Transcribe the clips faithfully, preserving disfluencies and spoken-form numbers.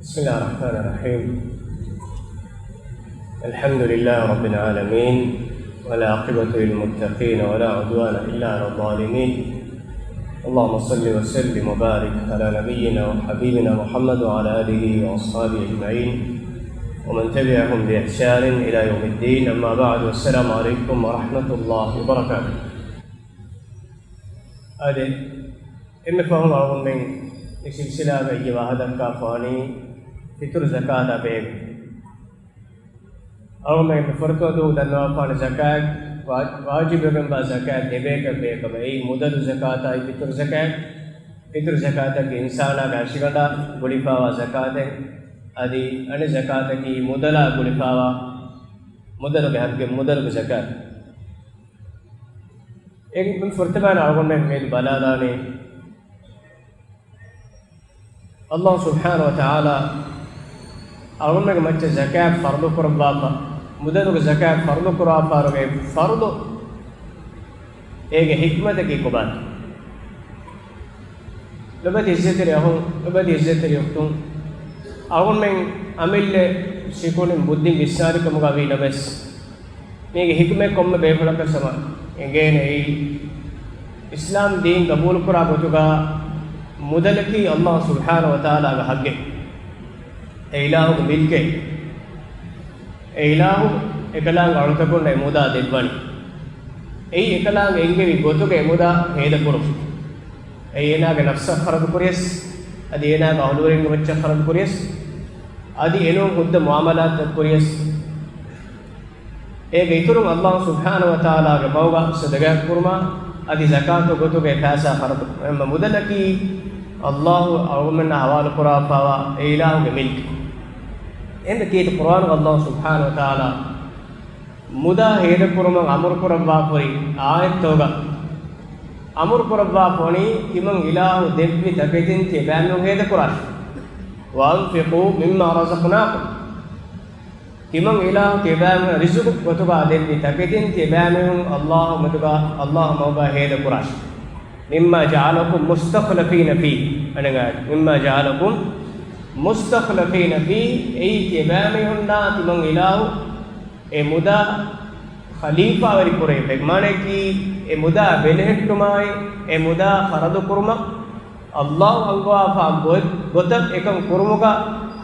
بسم الله الرحمن الرحيم. الحمد لله رب العالمين، والعاقبة للمتقين، ولا عدوان إلا على الظالمين. اللهم صل وسلم وبارك على نبينا وحبيبنا محمد وعلى آله وأصحابه أجمعين، ومن تبعهم بإحسان إلى يوم الدين. أما بعد، والسلام عليكم ورحمة الله وبركاته. އާދެ، އެންމެ ފަހުން އަޅުގަނޑުމެން މި ސިލްސިލާގައި ވާހަކަ ދައްކާފާނީ ފިތުރު ޒަކާތާ ބެހޭ. އަޅުގަނޑުމެން މި ފުރަތަމަ ދުވަހު ދަންނަވާފާނެ ޒަކާތް ވާ-، ވާޖިބުވެގެންވާ ޒަކާތް ދެބޭކަށް ބޭކަމަށް. އެއީ މުދަލު ޒަކާތާއި ފިތުރު ޒަކާތް. ފިތުރު ޒަކާތަކީ އިންސާނާގެ އަށިގަނޑާ ގުޅިފާވާ ޒަކާތެއް. އަދި އަނެއް ޒަކާތަކީ މުދަލާ ގުޅިފާވާ، މުދަލުގެ ހައްގެއް، މުދަލުގެ ޒަކާތް. އެ ފުރަތަމަ އަޅުގަނޑުމެން މިއަދު ބަލާލާނީ، އައްލާހު ސުބްޙާނަހު ވަތަޢާލާ އަޅުގަނޑުމެންގެ މައްޗަށް ޒަކާތް ފަރުޟު ކުރައްވާފަ، މުދަލުގެ ޒަކާތް ފަރުޟު ކުރާފާރުގެ ފަރުޟު، އޭގެ ޙިކްމަތަކީ ކޮބާތޯ؟ ލޮބުވެތި އިއްޒަތްތެރި އަޚުން، ލޮބުވެތި އިއްޒަތްތެރި އުޚްތުން، އަޅުގަނޑުމެން އަމިއްލަ ސިކުނޑިން ބުއްދިން ވިސްނާލި ކަމުގަ ވީ ނަމަވެސް، މީގެ ޙިކުމަތް ކޮންމެ ބޭފުޅަކަށް ސަމާ އެނގޭނެ. އެއީ އިސްލާމް ދީން ގަބޫލުކުރާ ގޮތުގަ މުދަލަކީ އައްލާހު ސުބްޙާނަހު ވަތަޢާލާގެ ޙައްގެއް. އެ އިލާހުގެ މިލްކެއް. އެ އިލާހު އެކަލާނގެ އަޅުތަކުންނަށް އެ މުދާ ދެއްވަނީ. އެއީ އެކަލާނގެ އެންގެވި ގޮތުގަ އެ މުދާ ހޭދަކުރުމަށް. އެއީ އޭނާގެ ނަފްސަށް ޚަރަދު ކުރިޔަސް، އަދި އޭނާގެ އަހުލުވެރިންގެ މައްޗަށް ޚަރަދު ކުރިޔަސް، އަދި އެނޫން ހުއްދަ މުޢާމަލާތްތައް ކުރިޔަސް، އޭގެ އިތުރުން އައްލާހު ސުބްޙާނަހު ވަތަޢާލާގެ މަގުގަ ޞަދަޤާތް ކުރުމާ، އަދި ޒަކާތު ގޮތުގައި ފައިސާ ޚަރަދު. އެހެންމަ މުދަލަކީ އައްލާހު އަޅުގަނޑުމެންނާ ޙަވާލުކުރާފައިވާ އެ އިލާހުގެ މިލްކެއް. އެހެންވެ ކީރިތި ޤުރުއާނުގަ އައްލާހު ސުބްޙާނަހު ވަތަޢާލާ މުދާ ހޭދަކުރުމަށް އަމުރުކުރައްވާފައި އާޔަތްތަކުގަ އަމުރުކުރައްވާފައިވަނީ ތިމަން އިލާހު ދެއްވި ތަކެތިން ތިޔަބައިމީހުން ހޭދަކުރާށޭ. وأنفقوا مما رزقناكم. ތިމަން އިލާހު ތިޔަބައިމީހުންނަށް ރިޒުޤު ގޮތުގަ ދެއްވި ތަކެތިން ތިޔަބައިމީހުން އައްލާހު މަގުގަ، އައްލާހު މަގުގަ ހޭދަކުރާށޭ. مما جعلكم مستخلفين فيه. އަނެއް އާޔަތެއް. مما جعلكم مستخلفين فيه. އެއީ ތިޔަބައިމީހުންނާ ތިމަން އިލާހު އެ މުދާ ޚަލީފާވެރި ކުރެވިފައި، މާނައަކީ އެ މުދާ ބެލެހެއްޓުމާއި، އެ މުދާ ޚަރަދު ކުރުމަށް އައްލާހު އަންގަވާފާ ގޮތް، ގޮތަށް އެކަން ކުރުމުގަ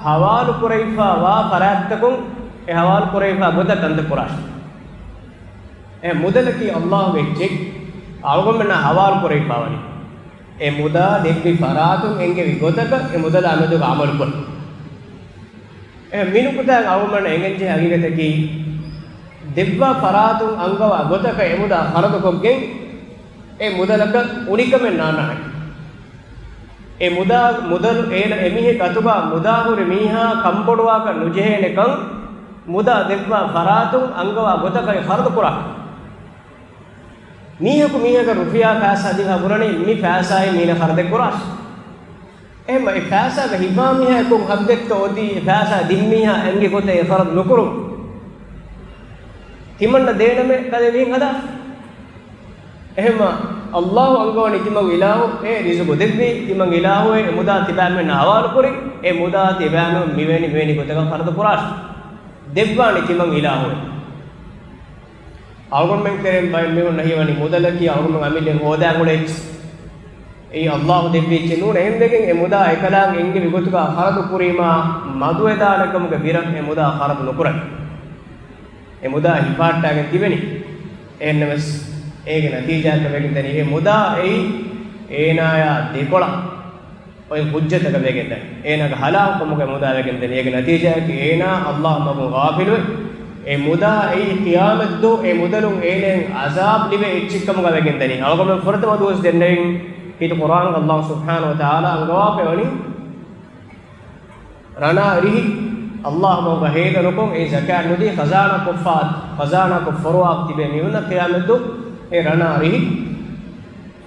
ޙަވާލު ކުރެވިފާވާ ފަރާތްތަކުން އެ ޙަވާލު ކުރެވިފާ ގޮތަށް ކަންތައް ކުރާށޭ. އެ މުދަލަކީ އައްލާހުގެ އެއްޗެއް، އަޅުގަނޑުމެންނާ ޙަވާލު ކުރެވިފާވަނީ. އެ މުދާ ދެއްވި ފަރާތުން އެންގެވި ގޮތަކަށް އެ މުދަލާ މެދުގަ ޢަމަލު ކުރުން. އެ މިނުކުތާ އަޅުގަނޑުމެންނަށް އެނގެންޖެހޭ ހަގީގަތަކީ، ދެއްވާ ފަރާތުން އަންގަވާ ގޮތަކަށް އެ މުދާ ޚަރަދުކޮށްގެން، އެ މުދަލަކަށް އުނިކަމެއް ނާންނާނެ. އެ މުދާ، މުދަލު އޭނަ އެމީހެއްގެ އަތުގަ މުދާ ހުރި މީހާ ކަންބޮޑުވާކަށް ނުޖެހޭނެކަން، މުދާ ދެއްވާ ފަރާތުން އަންގަވާ ގޮތަކަށް ޚަރަދު ކުރާ. މީހަކު މީހަކަށް ރުފިޔާ ފައިސާ ދިން ހަ ބުނަނީ މި ފައިސާއިން މީނަ ޚަރަދެއް ކުރާށޭ. އެހެންމަ އެ ފައިސާގަ ހިފާ މީހާ ކޮން ހައްގެއްތޯ އޮތީ އެ ފައިސާ ދިން މީހާ އެންގި ގޮތަށް އެ ޚަރަދު ނުކުރުން؟ ތިމަންނަ ދޭނަމޭ ކަލޭ މީހުން ހަދާ. އެހެންމަ އައްލާހު އަންގަވަނީ ތިމަން އިލާހު އެ ރިޒުގު ދެއްވީ، ތިމަން އިލާހު އެ މުދާ ތިބާމެން ހަވާލު ކުރި، އެ މުދާ ތިބާމެން މިވެނި މިވެނި ގޮތަކަށް ޚަރަދު ކުރާށޭ. ދެއްވާނީ ތިމަން އިލާހު އެ. އަޅުގަނޑުމެން ތެރެއިން ބައެއް މީހުންނަށް ހީވަނީ މުދަލަކީ އަޅުގަނޑުމެން އަމިއްލައިން ހޯދާ އުޅޭ އެއްޗެއް. އެއީ އައްލާހު ދެއްވި އެއްޗެއް ނޫން. އެހެންވެގެން އެ މުދާ އެކަލާނގެ އެންގެވި ގޮތުގަ ޚަރަދު ކުރީމާ މަދުވެދާނެ ކަމުގެ ބިރަށް އެ މުދާ ޚަރަދު ނުކުރަން. އެ މުދާ ހިފާއްޓާގެން ތިބެނީ. އެހެންނަމަވެސް އޭގެ ނަތީޖާއަކަށް ވެގެންދަނީ އެ މުދާ އެއީ އޭނާޔާ ދެކޮޅަށް އޮތް ޙުއްޖަތަކަށް ވެގެންދަނީ. އޭނާގެ ހަލާކުކަމުގަ މުދާ ވެގެންދަނީ. އޭގެ ނަތީޖާއަކީ އޭނާ އައްލާހު މަގުން ޣާފިލުވެ، އެ މުދާ އެއީ ޤިޔާމަތްދުވަހު އެ މުދަލުން އޭނައަށް ޢަޒާބު ލިބޭ އެއްޗެއްކަމުގަ ވެގެންދަނީ. އަޅުގަނޑުމެން ފުރަތަމަ ދުވަސް ދެންނެވިން ކީރިތި ޤުރުއާނުގަ އައްލާހު ސުބްޙާނަހު ވަތަޢާލާ އަންގަވާފައިވަނީ ރަނާ ރިހި އައްލާހު މަގުގަ ހޭދަ ނުކޮށް، އެ ޒަކާތް ނުދީ، ޚަޒާނާ ކޮށްފާ، ޚަޒާނާ ކޮށް ފޮރުވާ ތިބޭ މީހުންނަށް ޤިޔާމަތްދުވަހު އެ ރަނާ ރިހި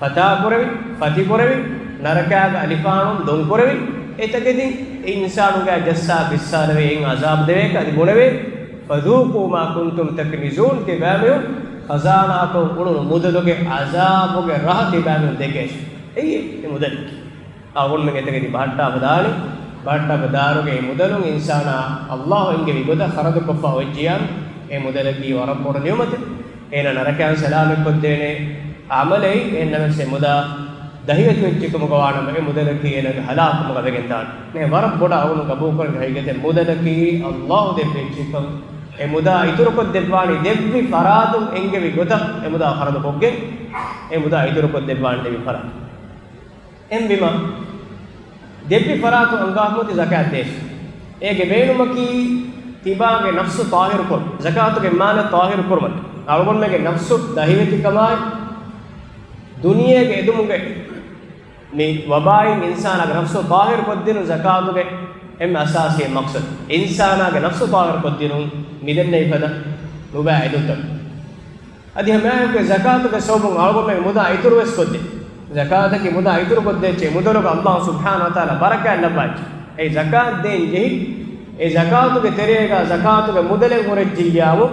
ފަތާ ކުރެވި، ފަތި ކުރެވި، ނަރަކާގެ އަލިފާނުން ދޮން ކުރެވި، އެތަކެތި އެ އިންސާނުގެ ޖައްސާ ބިއްސާލެވޭ، އެއިން ޢަޒާބު ދެވޭކަށް އަދި ބުނެވޭ، فذوقوا ما كنتم تكنزون، ތިބާމީހުން ޚަޒާނާކޮށް އުޅުނު މުދަލުގެ ޢަޒާބުގެ ރަހަ ތިބާމީހުން ދެކޭށޭ. އެއީ އެ މުދަލަކީ. އަޅުގަނޑުމެން އެތަކެތި ބަހައްޓާފަ ދާނީ. ބައްޓަބަ ދާރުގެ އެ މުދަލުން އިންސާނާ އައްލާހު އެންގެވި ގޮތަށް ޚަރަދުކޮށްފަ އޮތްޖިޔާ، އެ މުދަލަކީ ވަރަށް ބޮޑު ނިޢުމަތެއް. އޭނަ ނަރަކައިން ސަލާމަތްކޮށްދޭނެ އަމަލެއް. އެހެންނަމަވެސް އެ މުދާ ދަހިވެތިވެއްޖެކަމުގަ ވާނަމަ، އެ މުދަލަކީ އޭނަގެ ހަލާކުމުގަ ވެގެންދާނެ. މި ވަރަށް ބޮޑަށް އަޅުގަނޑު ގަބޫލުކުރަން ހަގީގަތެއް. މުދަލަކީ އައްލާހު ދެއްވިއްޖެކަން، އެ މުދާ އިތުރުކޮށްދެއްވާނީ ދެއްވި ފަރާތުން އެންގެވި ގޮތަށް އެ މުދާ ޚަރަދުކޮށްގެން، އެ މުދާ އިތުރުކޮށްދެއްވާނީ ދެއްވި ފަރާތުން. އެހެންވީމަ، ދެއްވި ފަރާތުން އަންގާފަ އޮތީ ޒަކާތް ދޭށޭ. އޭގެ ބޭނުމަކީ ތިބާގެ ނަފްސު ޠާހިރުކުރުން. ޒަކާތުގެ މާނަ ޠާހިރުކުރުމަށް. އަޅުގަނޑުމެންގެ ނަފްސު ދަހިވެތިކަމާއި، ދުނިޔޭގެ އެދުމުގެ މި ވަބާއިން އިންސާނާގެ ނަފްސު ޠާހިރުކޮށްދިނުން ޒަކާތުގެ އެންމެ އަސާސީ މަޤްޞަދު. އިންސާނާގެ ނަފްސު ޠާހިރުކޮށްދިނުން މިދެންނެވި ފަދަ ނުބައި އެދުންތައް. އަދި ހަމައެކަނި ޒަކާތުގެ ސަބަބުން އަޅުގަނޑުމެން މުދާ އިތުރުވެސް ކޮށްދޭ. ޒަކާތަކީ މުދާ އިތުރުކޮށްދޭ އެއްޗެއް. މުދަލުގަ އައްލާހު ސުބްޙާނަހޫ ވަތަޢާލާ ބަރަކާތް ލައްވާއްޗެއް. އެ ޒަކާތް ދޭން ޖެހި، އެ ޒަކާތުގެ ތެރޭގަ ޒަކާތުގެ މުދަލެއް ހުރެއްޖިއްޔާމު،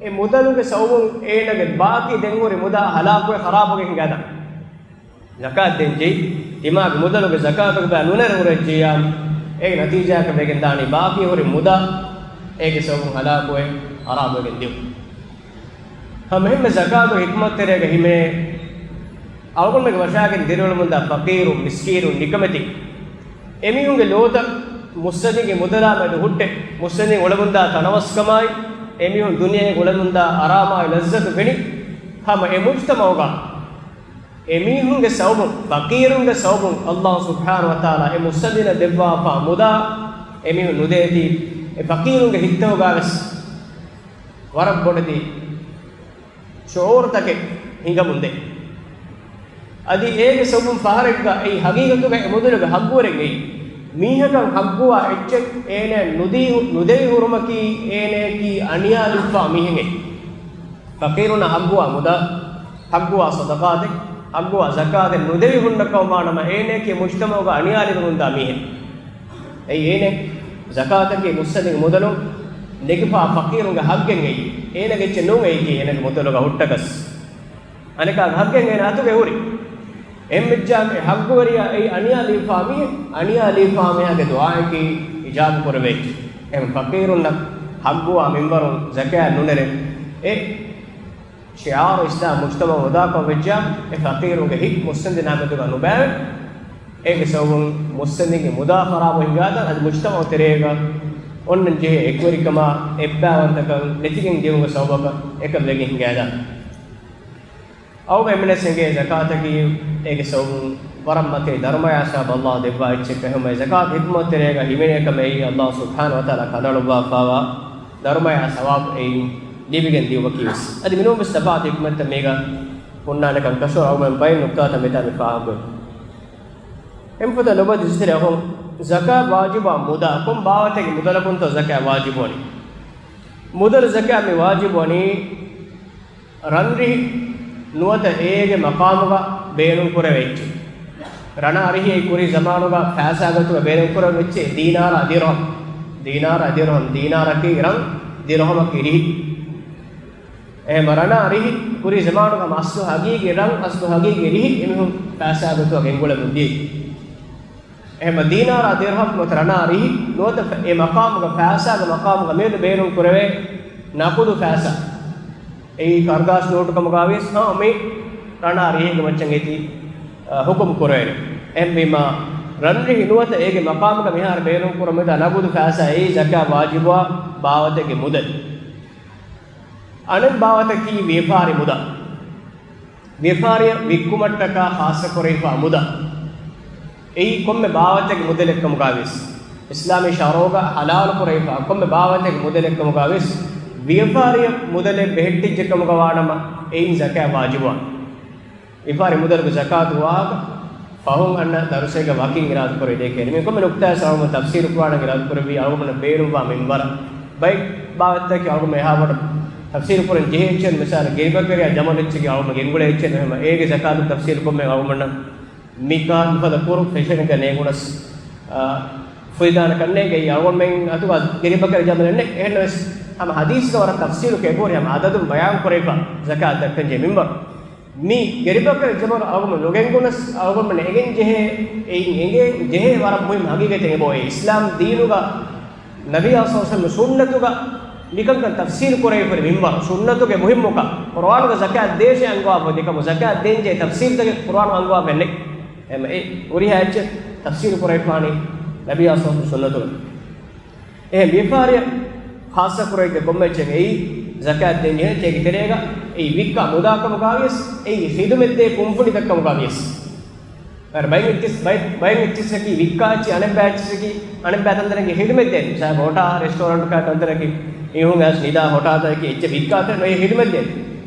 އެ މުދަލުގެ ސަބަބުން އޭނަގެ ބާކީ ދެން ހުރި މުދާ ހަލާކުވެ ޚަރާބުވެ ހިނގާދާނެ. ޒަކާތް ދޭން ޖެހި، ތިމާގެ މުދަލުގެ ޒަކާތުގެ ބައި ނުނެރެ ހުރެއްޖިއްޔާމު، އޭގެ ނަތީޖާއަކަށް ވެގެންދާނީ ބާކީ ހުރި މުދާ އޭގެ ސަބަބުން ހަލާކުވެ ޚަރާބުވެގެން ދިޔުން. ހަމައެހެންމެ ޒަކާތު ޙިކްމަތް ތެރޭގަ ހިމެނޭ، އަޅުގަނޑުމެންގެ ވަށާގެން ދިރިއުޅެމުންދާ ފަޤީރު، މިސްކީނު، ނިކަމެތި އެމީހުންގެ ލޯތައް މުއްސަނދިންގެ މުދަލާ މެދު ހުއްޓެ، މުއްސަނދިން އުޅެމުންދާ ތަނަވަސްކަމާއި، އެމީހުން ދުނިޔޭގަ އުޅެމުންދާ އަރާމާއި ލައްޒަތު ފެނި، ހަމަ އެ މުޖްތަމަޢުގަ އެމީހުންގެ ސަބަބުން، ފަޤީރުންގެ ސަބަބުން އައްލާހު ސުބްޙާނަހޫ ވަތަޢާލާ އެ މުއްސަނދިނަށް ދެއްވާފާ މުދާ އެމީހުން ނުދޭތީ، އެ ފަޤީރުންގެ ހިތްތަކުގަވެސް ވަރަށް ބޮޑެތި ޝުޢޫރުތަކެއް ހިނގަމުންދޭ. އަދި އޭގެ ސަބަބުން ފަހަރެއްގަ އެއީ ހަގީގަތުގަ އެ މުދަލުގެ ހައްގުވެރިން އެއީ. މީހަކަށް ހައްގުވާ އެއްޗެއް އޭނަ ނުދީ، ނުދެވި ހުރުމަކީ އޭނަޔަކީ އަނިޔާލެވިފާ މީހެއް އެއީ. ފަޤީރުންނަށް ހައްގުވާ މުދާ، ހައްގުވާ ޞަދަޤާތެއް، ހައްގުވާ ޒަކާތެއް ނުދެވި ހުންނަ ކަމަށް ވާނަމަ، އޭނަޔަކީ މުޖްތަމަޢުގަ އަނިޔާލެވިގެން އުންދާ މީހެއް. އެއީ އޭނަ ޒަކާތަކީ މުއްސަނދިންގެ މުދަލުން ނެގިފާ ފަޤީރުންގެ ހައްގެއް އެއީ. އޭނަގެ އެއްޗެއް ނޫން އެއީކީ އޭނަގެ މުދަލުގަ ހުއްޓަކަސް. އަނެކާގެ ހައްގެއް އޭނަ އަތުގަ ހުރި. އެހެންވެއްޖާމަ އެ ހައްގުވެރިޔާ އެއީ އަނިޔާލެވިފާ މީހެއް. އަނިޔާލެވިފާ މީހާގެ ދުޢާއަކީ އިޖާބަ ކުރެވޭ އެއްޗެއް. އެހެން ފަޤީރުންނަށް ހައްގުވާ މިންވަރުން ޒަކާތް ނުނެރެ އެ ޝިޢާރު އިސްލާމް މުޖްތަމަޢު ނުދާކަމަށް ވެއްޖާ، އެ ފަޤީރުންގެ ހިތް މުއްސަނދިނާ މެދުގަ ނުބައިވެ، އޭގެ ސަބަބުން މުއްސަނދިންގެ މުދާ ޚަރާބު ހިނގާދާން، އަދި މުޖްތަމަޢު ތެރޭގަ އޮންނަން ޖެހޭ އެކުވެރިކަމާ އެއްބައިވަންތަކަން ނެތިގެން ދިޔުމުގެ ސަބަބަކަށް އެކަން ވެގެން ހިނގާދާން. އަޅުގަނޑުމެންނަށް އެނގޭ ޒަކާތަކީ އޭގެ ސަބަބުން ވަރަށް މަތީ ދަރުމަޔާ ސަބަބަށް އައްލާހު ދެއްވާ އެއްޗެއް. އެހެންވެ ޒަކާތު ޙިކްމަތް ތެރޭގަ ހިމެނޭ ކަމަށް އެއީ އައްލާހު ސުބްޙާނަހޫ ވަތަޢާލާ ކަނޑައަޅުއްވާފާވާ ދަރުމަޔާ ސަވާބު އެއިން ލިބިގެން ދިޔުމަކީ ވެސް. އަދި މިނޫން ވެސް ތަފާތު ޙިކްމަތްތައް މީގަ ހުންނާނެކަން ކަށަވަރު އަޅުގަނޑު ބައެއް ނުކްތާތައް މިތާ މި ފާހަގަކުރަން. އެންފުތަ ލޮބުވެތި ދުސްތަރެ އަހުން، ޒަކާތް ވާޖިބާ މުދާ ކޮން ބާވަތެއްގެ މުދަލަކުންތޯ ޒަކާތް ވާޖިބުވަނީ؟ މުދަލު ޒަކާތް މި ވާޖިބުވަނީ ރަންރިހި ނުވަތަ އޭގެ މަޤާމުގަ ބޭނުންކުރެވޭ އެއްޗެއް. ރަނާ ރިހި އެއީ ކުރީ ޒަމާނުގަ ފައިސާ ގޮތުގަ ބޭނުންކުރެވޭ އެއްޗެއް ދީނާރާ ދިރްހަމް. ދީނާރާ ދިރްހަމް، ދީނާރަކީ ރަން، ދިރްހަމަކީ ރިހި. އެހެން ރަނާ ރިހި ކުރީ ޒަމާނުގަ އަސްލު ހަގީގީ ރަން، އަސްލު ހަގީގީ ރިހި އެމީހުން ފައިސާ ގޮތުގަ ގެންގުޅެމުން ދިޔައީ. އެހެން ދީނާރާ ދިރްހަމް ނުވަތަ ރަނާ ރިހި ނުވަތަ އެ މަޤާމުގަ ފައިސާގެ މަޤާމުގަ މިއަދު ބޭނުން ކުރެވޭ ނަޤުދު ފައިސާ. އެއީ ކަރުދާސް ނޯޓު ކަމުގަ ވިޔަސް ހަމަ މި ރަނާ ރިހެއްގެ މައްޗަށް އޭތި، އަ، ޙުކުމް ކުރެވޭނެ. އެހެންވީމަ ރަންރިހި ނުވަތަ އޭގެ މަޤާމުގަ މިހާރު ބޭނުން ކުރަމުންދާ ނަޤުދު ފައިސާ އެއީ ޒަކާތް ވާޖިބުވާ ބާވަތެއްގެ މުދަލެއް. އަނެއް ބާވަތަކީ ވިޔަފާރި މުދާ. ވިޔަފާރިއަށް ވިއްކުމަށްޓަކާ ޚާއްޞަކުރެވިފާ މުދާ. އެއީ ކޮންމެ ބާވަތެއްގެ މުދަލެއްކަމުގަވިޔަސް، އިސްލާމީ ޝަރުޢުގަ ޙަލާލުކުރެވިފާ ކޮންމެ ބާވަތެއްގެ މުދަލެއްކަމުގަވިޔަސް، ވިޔަފާރިއަށް މުދަލެއް ބެހެއްޓިއްޖެކަމުގަ ވާނަމަ، އެއިން ޒަކާތް ވާޖިބުވާނެ. ވިޔަފާރި މުދަލުގެ ޒަކާތު ވާހަކަ ފަހުން އަންނަ ދަރުސެއްގަ ވަކިން އިރާދަކުރެވިދޭ ކެރި. މި ކޮންމެ ނުކްތާއެއް ސަބަބުން ތަފްސީލު ކުރާނަން އިރާދަކުރެއްވީ އަޅުގަނޑަށް ބޭނުންވާ މިންވަރަށް. ބައެއް ބާވަތްތަކެއް އަޅުގަނޑު އެހާވަރަށް ތަފްސީލު ކުރަން ޖެހޭ އެއްޗެއް، މިސާލަށް ގިރިބަކަރިއާ ޖަމަލު އެއްޗެއްގެ އަޅުގަނޑު ގެންގުޅޭ އެއްޗެއް ނުވެމަ، އޭގެ ޒަކާތު ތަފްސީލު ކޮންމެ އަޅުގަނޑަށް މިކާ މިފަދަ ކުރު ފެށެންގަ ނޭނގުނަސް، އާ، ފުދާނެ ކަންނޭނގެ އަޅުގަނޑުމެން އަތުގަ ގިރިބަކަރި ޖަމަލެއް ނެތް. އެހެންނަމަވެސް ހަމަ ހަދީސްގަ ވަރަށް ތަފްސީލު ކެބޯރި ހަމަ އަދަދުން ބަޔާން ކުރެވިފަ ޒަކާތް ދައްކަން ޖެހޭ މިންވަރު. މި ގެރިބަކަރި ޖަމަލު އަޅުގަނޑު ނުގެންގުނަސް، އަޅުގަނޑު އެނގެން ޖެހޭ، އެއިން އެނގޭ ޖެހޭ ވަރަށް މުހިންމު ހަގީގަތެއް އެބައޮތް. އިސްލާމް ދީނުގަ ނަބީ ސައްލައްލާހު ޢަލައިހި ވަސައްލަމް ސުންނަތުގަ މިކަންކަން ތަފްސީލު ކުރެވިފައި މިންވަރު، ސުންނަތުގެ މުހިންމުކަން، ޤުރުއާނުގަ ޒަކާތް ދޭށޭ އަންގަވާފަ ދެކަމު، ޒަކާތް ދޭންޖެހޭ ތަފްސީލުތަކެއް ޤުރުއާނު އަންގަވާފައެއް ނެތް. އެހެން އެ ހުރިހާ އެއްޗެއް ތަފްސީލު ކުރެވިފާނީ ނަބީ ސައްލައްލާހު ޢަލައިހި ވަސައްލަމް ސުންނަތުގަ. އެހެން ވިޔަފާރިއަށް ޚާއްޞަ ކުރެވިއްޖެ ކޮންމެ އެއްޗެއް އެއީ ޒަކާތް ދޭންޖެހޭ އެއްޗެއްގެ ތެރޭގަ އެއީ ވިއްކާ މުދާ ކަމުގަވިޔަސް، އެއީ ޚިދުމަތްދޭ ކުންފުނިތައް ކަމުގަވިޔަސް. އަރަ ބައެއް އެއްޗިސް-، ބައެއް، ބައެއް އެއްޗިސްއަކީ ވިއްކާ އެއްޗި، އަނެއްބައި އެއްޗިސްއަކީ އަނެއްބައި ތަންތަނަކީ ޚިދުމަތްދޭ. މިސާލަކަށް ހޮޓާ ރެސްޓޯރެންޓް ތަންތަނަކީ މީހުން އައިސް ނިދާ ހޮޓާތަކަކީ އެއްޗެއް ވިއްކާތަން އެއީ ޚިދުމަތްދޭ.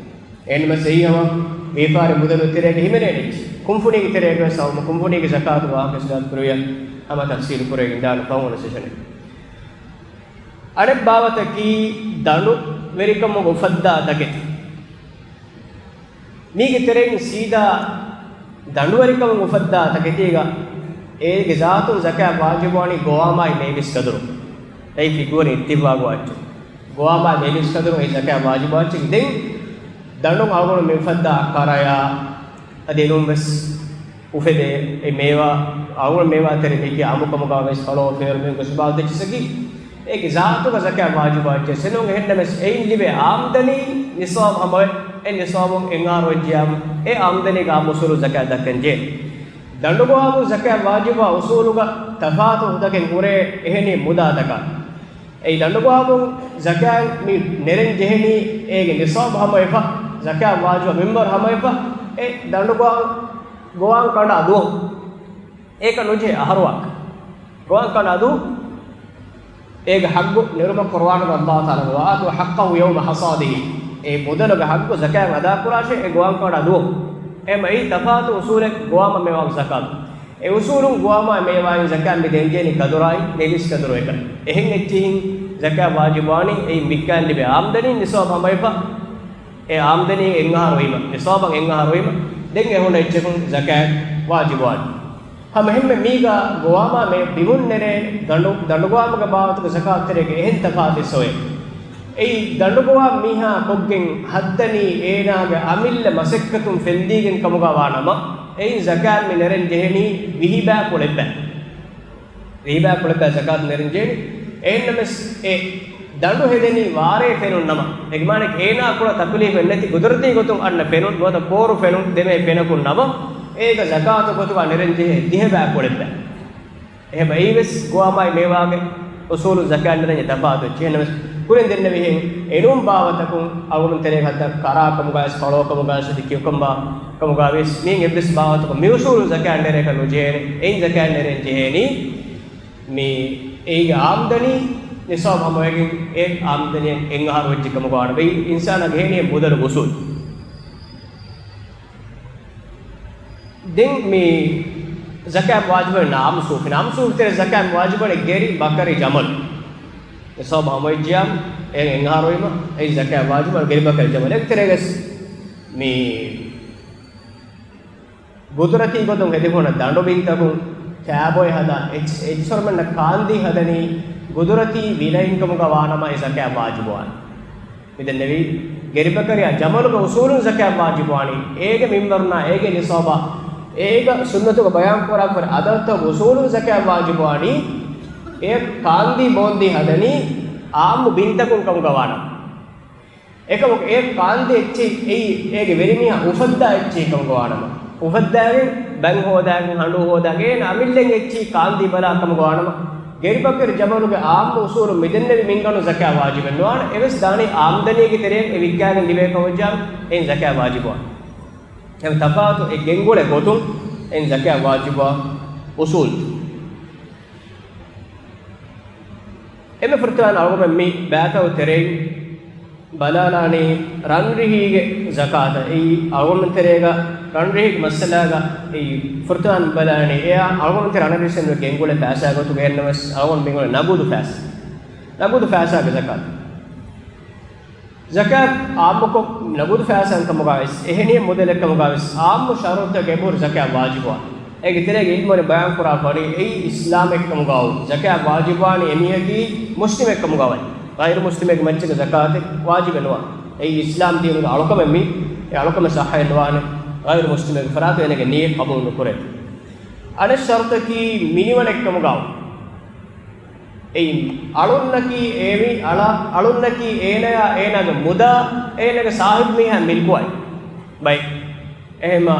އެހެންނަމަސް އެއީ ހަމަ ވިޔަފާރި މުދަލު ތެރޭގަ ހިމެނޭނެ އެއްޗެއް. ކުންފުނީގެ ތެރޭގަ ވެސް ހަމަ ކުންފުނީގެ ޒަކާތު ވާހަކަ އިސްލާތު ކުރެވިޔަ ހަމަ ތަފްސީލު ކުރެވިގެން ދާނެ ފަހުން ސެޝަނެއް. އަނެއް ބާވަތަކީ ދަނޑު ވެރިކަމުގަ އުފައްދާ ތަކެތި. މީގެ ތެރެއިން ސީދާ ދަނޑުވެރިކަމުން އުފައްދާ ތަކެތީގަ އޭގެ ޒާތުން ޒަކާތް ވާޖިބުވާނީ ގޮވާމާއި މޭބިސް ކަދުރު. އެއީ ފިޤުހުން އިއްތިފާޤުވާ އެއްޗެއް. ގޮވާމާއި މޭބިސް ކަދުރު އެއީ ޒަކާތް ވާޖިބުވާ އެއްޗެއް. ދެން ދަނޑުން އަޅުގަނޑު މި އުފައްދާ ކަރަޔާ އަދި އެނޫން ވެސް އުފެދޭ އެ މޭވާ، އަޅުގަނޑު މޭވާ ތެރޭ މީގެ އާއްމުކަމުގަ ވެސް ފަޅޯ ފޭރު މީގެ ސުބާވް ދެއްޗިސަކީ އޭގެ ޒާތުގަ ޒަކާތް ވާޖިބުވާ އެއްޗެއް ނޫން. އެހެންނަމަސް އެއިން ލިބޭ އާމްދަނީ ނިޞާބު ހަމަވެ، އެ ނިޞާބުން އެއް އަހަރު ވެއްޖިޔާމު އެ އާމްދަނީގަ އާއްމު އުސޫލުން ޒަކާތް ދައްކަން ޖެހޭ. ދަނޑުގޮވާމުން ޒަކާތް ވާޖިބުވާ އުސޫލުގަ ތަފާތު ހުދަގެން ހުރޭ އެހެނީ މުދާތަކާ. އެއީ ދަނޑުގޮވާމުން ޒަކާތް މި ނެރެން ޖެހެނީ އޭގެ ނިޞާބު ހަމަވެފަ، ޒަކާތް ވާޖިބުވާ މިންވަރު ހަމަވެފަ، އެ ދަނޑުގޮވާ ގޮވާން ކަނޑާ ދުވަހު. އޭކަ ނުޖެހޭ އަހަރުވާކަށް. ގޮވާން ކަނޑާ ދުވަހު. އޭގެ ޙައްޤު ނެރުމަށް ޤުރުއާނުގަ ﷲ ތަޢާލާ، "وآتوا حقه يوم حصاده." އެ މުދަލުގެ ޙައްޤު ޒަކާތް އަދާކުރާށޭ، އެ ގޮވާން ކަނޑާ ދުވަހު. އެހެން އެއީ ތަފާތު އުސޫލެއް ގޮވާމާ މޭވާގެ ޒަކާތު. އެ އުސޫލުން ގޮވާމާ މޭވާއިން ޒަކާތް މި ދޭންޖެހެނީ ކަދުރާއި ނޭބިސް ކަދުރު އެކަން. އެހެން އެއްޗިހިން ޒަކާތް ވާޖިބުވާނީ އެއިން ވިއްކާން ލިބޭ އާމްދަނީ ނިޞާބު ހަމަވެފަ، އެ އާމްދަނީ އެއް އަހަރު ވީމަ، ނިޞާބަށް އެއް އަހަރު ވީމަ، ދެން އެ ހުންނަ އެއްޗަކުން ޒަކާތް ވާޖިބުވާނެ. ހަމަ އެހެންމެ މީގަ ގޮވާމާ މޭ ބިމުން ނެރޭ ދަނޑު، ދަނޑުގޮވާމުގެ ބާވަތުގެ ޒަކާތު ތެރޭގެ އެހެން ތަފާތު އެއްސޮއެ. އެއީ ދަނޑުގޮވާ މީހާ ކޮށްގެން ހައްދަނީ އޭނާގެ އަމިއްލަ މަސައްކަތުން ފެންދީގެން ކަމުގަ ވާނަމަ، އެއިން ޒަކާތް މި ނެރެން ޖެހެނީ ވިހި ބައި ކުޅެއްބައި. ވިހި ބައި ކުޅެއްބައި ޒަކާތު ނެރެން ޖެހެނީ. އެހެންނަމަސް އެ ދަނޑު ހެދެނީ ވާރޭ ފެނުން ނަމަ، އޭގެ މާނައަކީ އޭނާ ކުޅަ ތަކުލީފެއް ނެތި ގުދުރަތީ ގޮތުން އަންނަ ފެނުން ނުވަތަ ކޯރު ފެނުން ދެމޭ ފެނަކުން ނަމަ، އޭގަ ޒަކާތު ގޮތުގަ ނެރެން ޖެހޭ ދިހަ ބައި ކުޅެއްބައި. އެހެން އެއީވެސް ގޮވާމާއި މޭވާގެ އުސޫލުން ޒަކާތް ނެރެން ތަފާތު އެއްޗެއް. އެހެންނަމަސް ކުރިން ދެންނެވިހެން އެނޫން ބާވަތަކުން އަޅުގަނޑު ތެރޭ ހައްދަ ކަރާ ކަމުގައިސް ފަޅޯ ކަމުގައިސް އަދި ކިޔުކަމްބާ ކަމުގައިވެސް މިއިން އެއްވެސް ބާވަތަކުން މި އުސޫލުން ޒަކާތް ނެރޭކަށް ނުޖެހޭނެ. އެއިން ޒަކާތް ނެރެން ޖެހޭނީ މި އޭގެ އާމްދަނީ ނިޞާބު ހަމަވެގެން އެ އާމްދަނީ އެއް އަހަރު ވެއްޖެ ކަމުގަ ވާނަމަ. އެއީ އިންސާނާގެ އެހެނީ މުދަލު އުސޫލު. ދެން މި ޒަކާތް ވާޖިބުވެ ނައަމް ސޫފި، ނައަމް ސޫފި ތެރޭ ޒަކާތް ވާޖިބުވަނީ ގެރި ބަކަރި ޖަމަލު. ނިޞާބު ހަމަވެއްޖިޔާ އެ އެއް އަހަރު ވީމަ އެއިން ޒަކާތް ވާޖިބުވަނީ ގެރި ބަކަރި ޖަމަލު. އެއް ތެރޭގަސް މި ގުދުރަތީ ގޮތުން ހެދިފަ ހުންނަ ދަނޑު ބިންތަކުން ކާބޮއެ ހަދާ އެއްޗި-، އެއްޗިހިރުމެންނަށް ކާންދީ ހަދަނީ ގުދުރަތީ ވިލައިން ކަމުގަ ވާނަމަ އެ ޒަކާތް ވާޖިބުވާނެ. މިދެންނެވީ ގެރިބަކަރިއާ ޖަމަލުގެ އުސޫލުން ޒަކާތް ވާޖިބުވާނީ އޭގެ މިންވަރުންނާ އޭގެ ނިޞާބާ އޭގަ ސުންނަތުގަ ބަޔާންކުރާފަރި އަދަދުތައް އުސޫލުން ޒަކާތް ވާޖިބުވާނީ އެ ކާންދީ ބޯންދީ ހަދަނީ އާއްމު ބިންތަކުން ކަމުގަ ވާނަމަ. އެކަމަކު އެ ކާންދި އެއްޗެއް އެއީ އޭގެ ވެރިމީހާ އުފައްދާ އެއްޗެއް ކަމުގަ ވާނަމަ، އުފައްދާގެން ބަން ހޯދާގެން ހަނޑޫ ހޯދާގެން އޭނަ އަމިއްލައިން އެއްޗެއް ކާންދި ބަލާ ކަމުގަ ވާނަމަ، ގެރިބަކަރި ޖަމަލުގެ އާއްމު އުސޫލުން މިދެންނެވި މިންގަނޑު ޒަކާތް ވާޖިބެއް ނުވާނެ. އެވެސް ދާނީ އާމްދަނީގެ ތެރެއިން އެ ވިއްކާގެން ލިބޭ ކަމަށްޖާ އެއިން ޒަކާތް ވާޖިބުވާނެ. އެ ތަފާތު އެ ގެންގުޅޭ ގޮތުން އެއިން ޒަކާތް ވާޖިބުވާ އުސޫލް. އެންމެ ފުރަތަމަ އަޅުގަނޑުމެން މި ބައިތައް ތެރެއިން ބަލާލާނީ ރަންރިހީގެ ޒަކާތަށް. އެއީ އަޅުގަނޑު ތެރޭގަ ރަންރިހީގެ މައްސަލާގަ އެއީ ފުރަތަމަ ބަލާނީ އެއާ އަޅުގަނޑު ތެރޭ ރަންރިހި ގެންގުޅޭ ފައިސާ ގޮތުގަ އެންނަމަސް އަޅުގަނޑު މިންގުޅޭ ނަގުދު ފައިސާ. ނަގުދު ފައިސާގެ ޒަކާތު. ޒަކާތް އާއްމުކޮށް ނަގުދު ފައިސާ ކަމުގަވެސް އެހެނިހެން މުދަލެއް ކަމުގަވެސް އާއްމު ޝަރުތަކެއް ބުރު ޒަކާތް ވާޖިބުވާ. އޭގެ ތެރޭގަ އިލްމުވެރިން ބަޔާންކުރާ ފަނީ އެއީ އިސްލާމެއް ކަމުގައު ޒަކާތް ވާޖިބުވާނީ އެމީހަކީ މުސްލިމެއް ކަމުގަވަން. ޣައިރު މުސްލިމެއްގެ މައްޗަށް ޒަކާތެއް ވާޖިބެއް ނުވާ. އެއީ އިސްލާމް ދީނުގެ އަޅުކަމެއް މީ. އެ އަޅުކަމެއް ޞައްޙައެއް ނުވާނެ. ޣައިރު މުސްލިމެއްގެ ފަރާތުން އޭނަގެ ނިޔަތް ޤަބޫލު ނުކުރޭ. އަނެއް ޝަރުޠަކީ މިނިވަނެއްކަމުގައު އެއީ، އަޅުންނަކީ އޭ މި-، އަޅަ-، އަޅުންނަކީ އޭނަޔާ އޭނާގެ މުދާ އޭނާގެ ސާހިބު މީހާ މިލްކު އައި. ބައި. އެހެމަ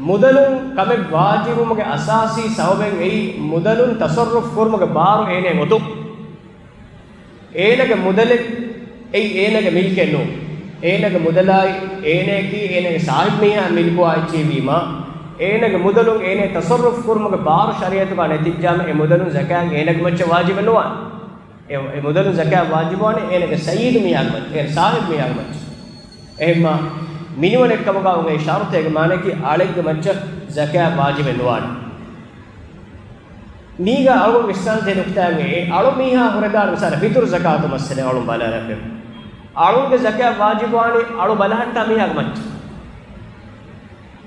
މުދަލުން ކަމެއް ވާޖިބުވުމުގެ އަސާސީ ސަބަބެއް އެއީ، މުދަލުން ތަޞައްރުފު ކުރުމުގެ ބާރު އޭނައަށް އޮތުން. އޭނަގެ މުދަލެއް އެއީ އޭނަގެ މިލްކެއް ނޫން. އޭނަގެ މުދަލާއި، އޭނައަކީ އޭނަގެ ސާހިބު މީހާ މިލްކު އައި އެއްޗެއް ވީމާ، އޭނަގެ މުދަލުން އޭނަ ތަޞައްރުފު ކުރުމުގެ ބާރު ޝަރީޢަތުގަ ނެތިއްޖާމަ، އެ މުދަލުން ޒަކާތް އޭނަގެ މައްޗަށް ވާޖިބެއް ނުވާނެ. އެ، އެ މުދަލުން ޒަކާތް ވާޖިބުވާނެ އޭނަގެ ސައްޔިދު މީހާގެ މައްޗަށް، އޭނަ ސާހިބު މީހާގެ މައްޗަށް. އެހެންމާ މިނިވަނެއްކަމުގަ އެ ޝަރުޠެއްގެ މާނައަކީ އަޅެއްގެ މައްޗަށް ޒަކާތް ވާޖިބެއް ނުވާނެ. މީގަ އަޅުގަނޑު ވިސްނާން ޖެހޭ ނުކުތާއެއް، އެ އަޅު މީހާ ހުރެދާނެ މިސާލަށް ފިތުރު ޒަކާތު މައްސަލަ އަޅުން ބަލާލަފަ. އަޅުންގެ ޒަކާތް ވާޖިބުވާނީ އަޅު ބަލަހައްޓާ މީހާގެ މައްޗަށް.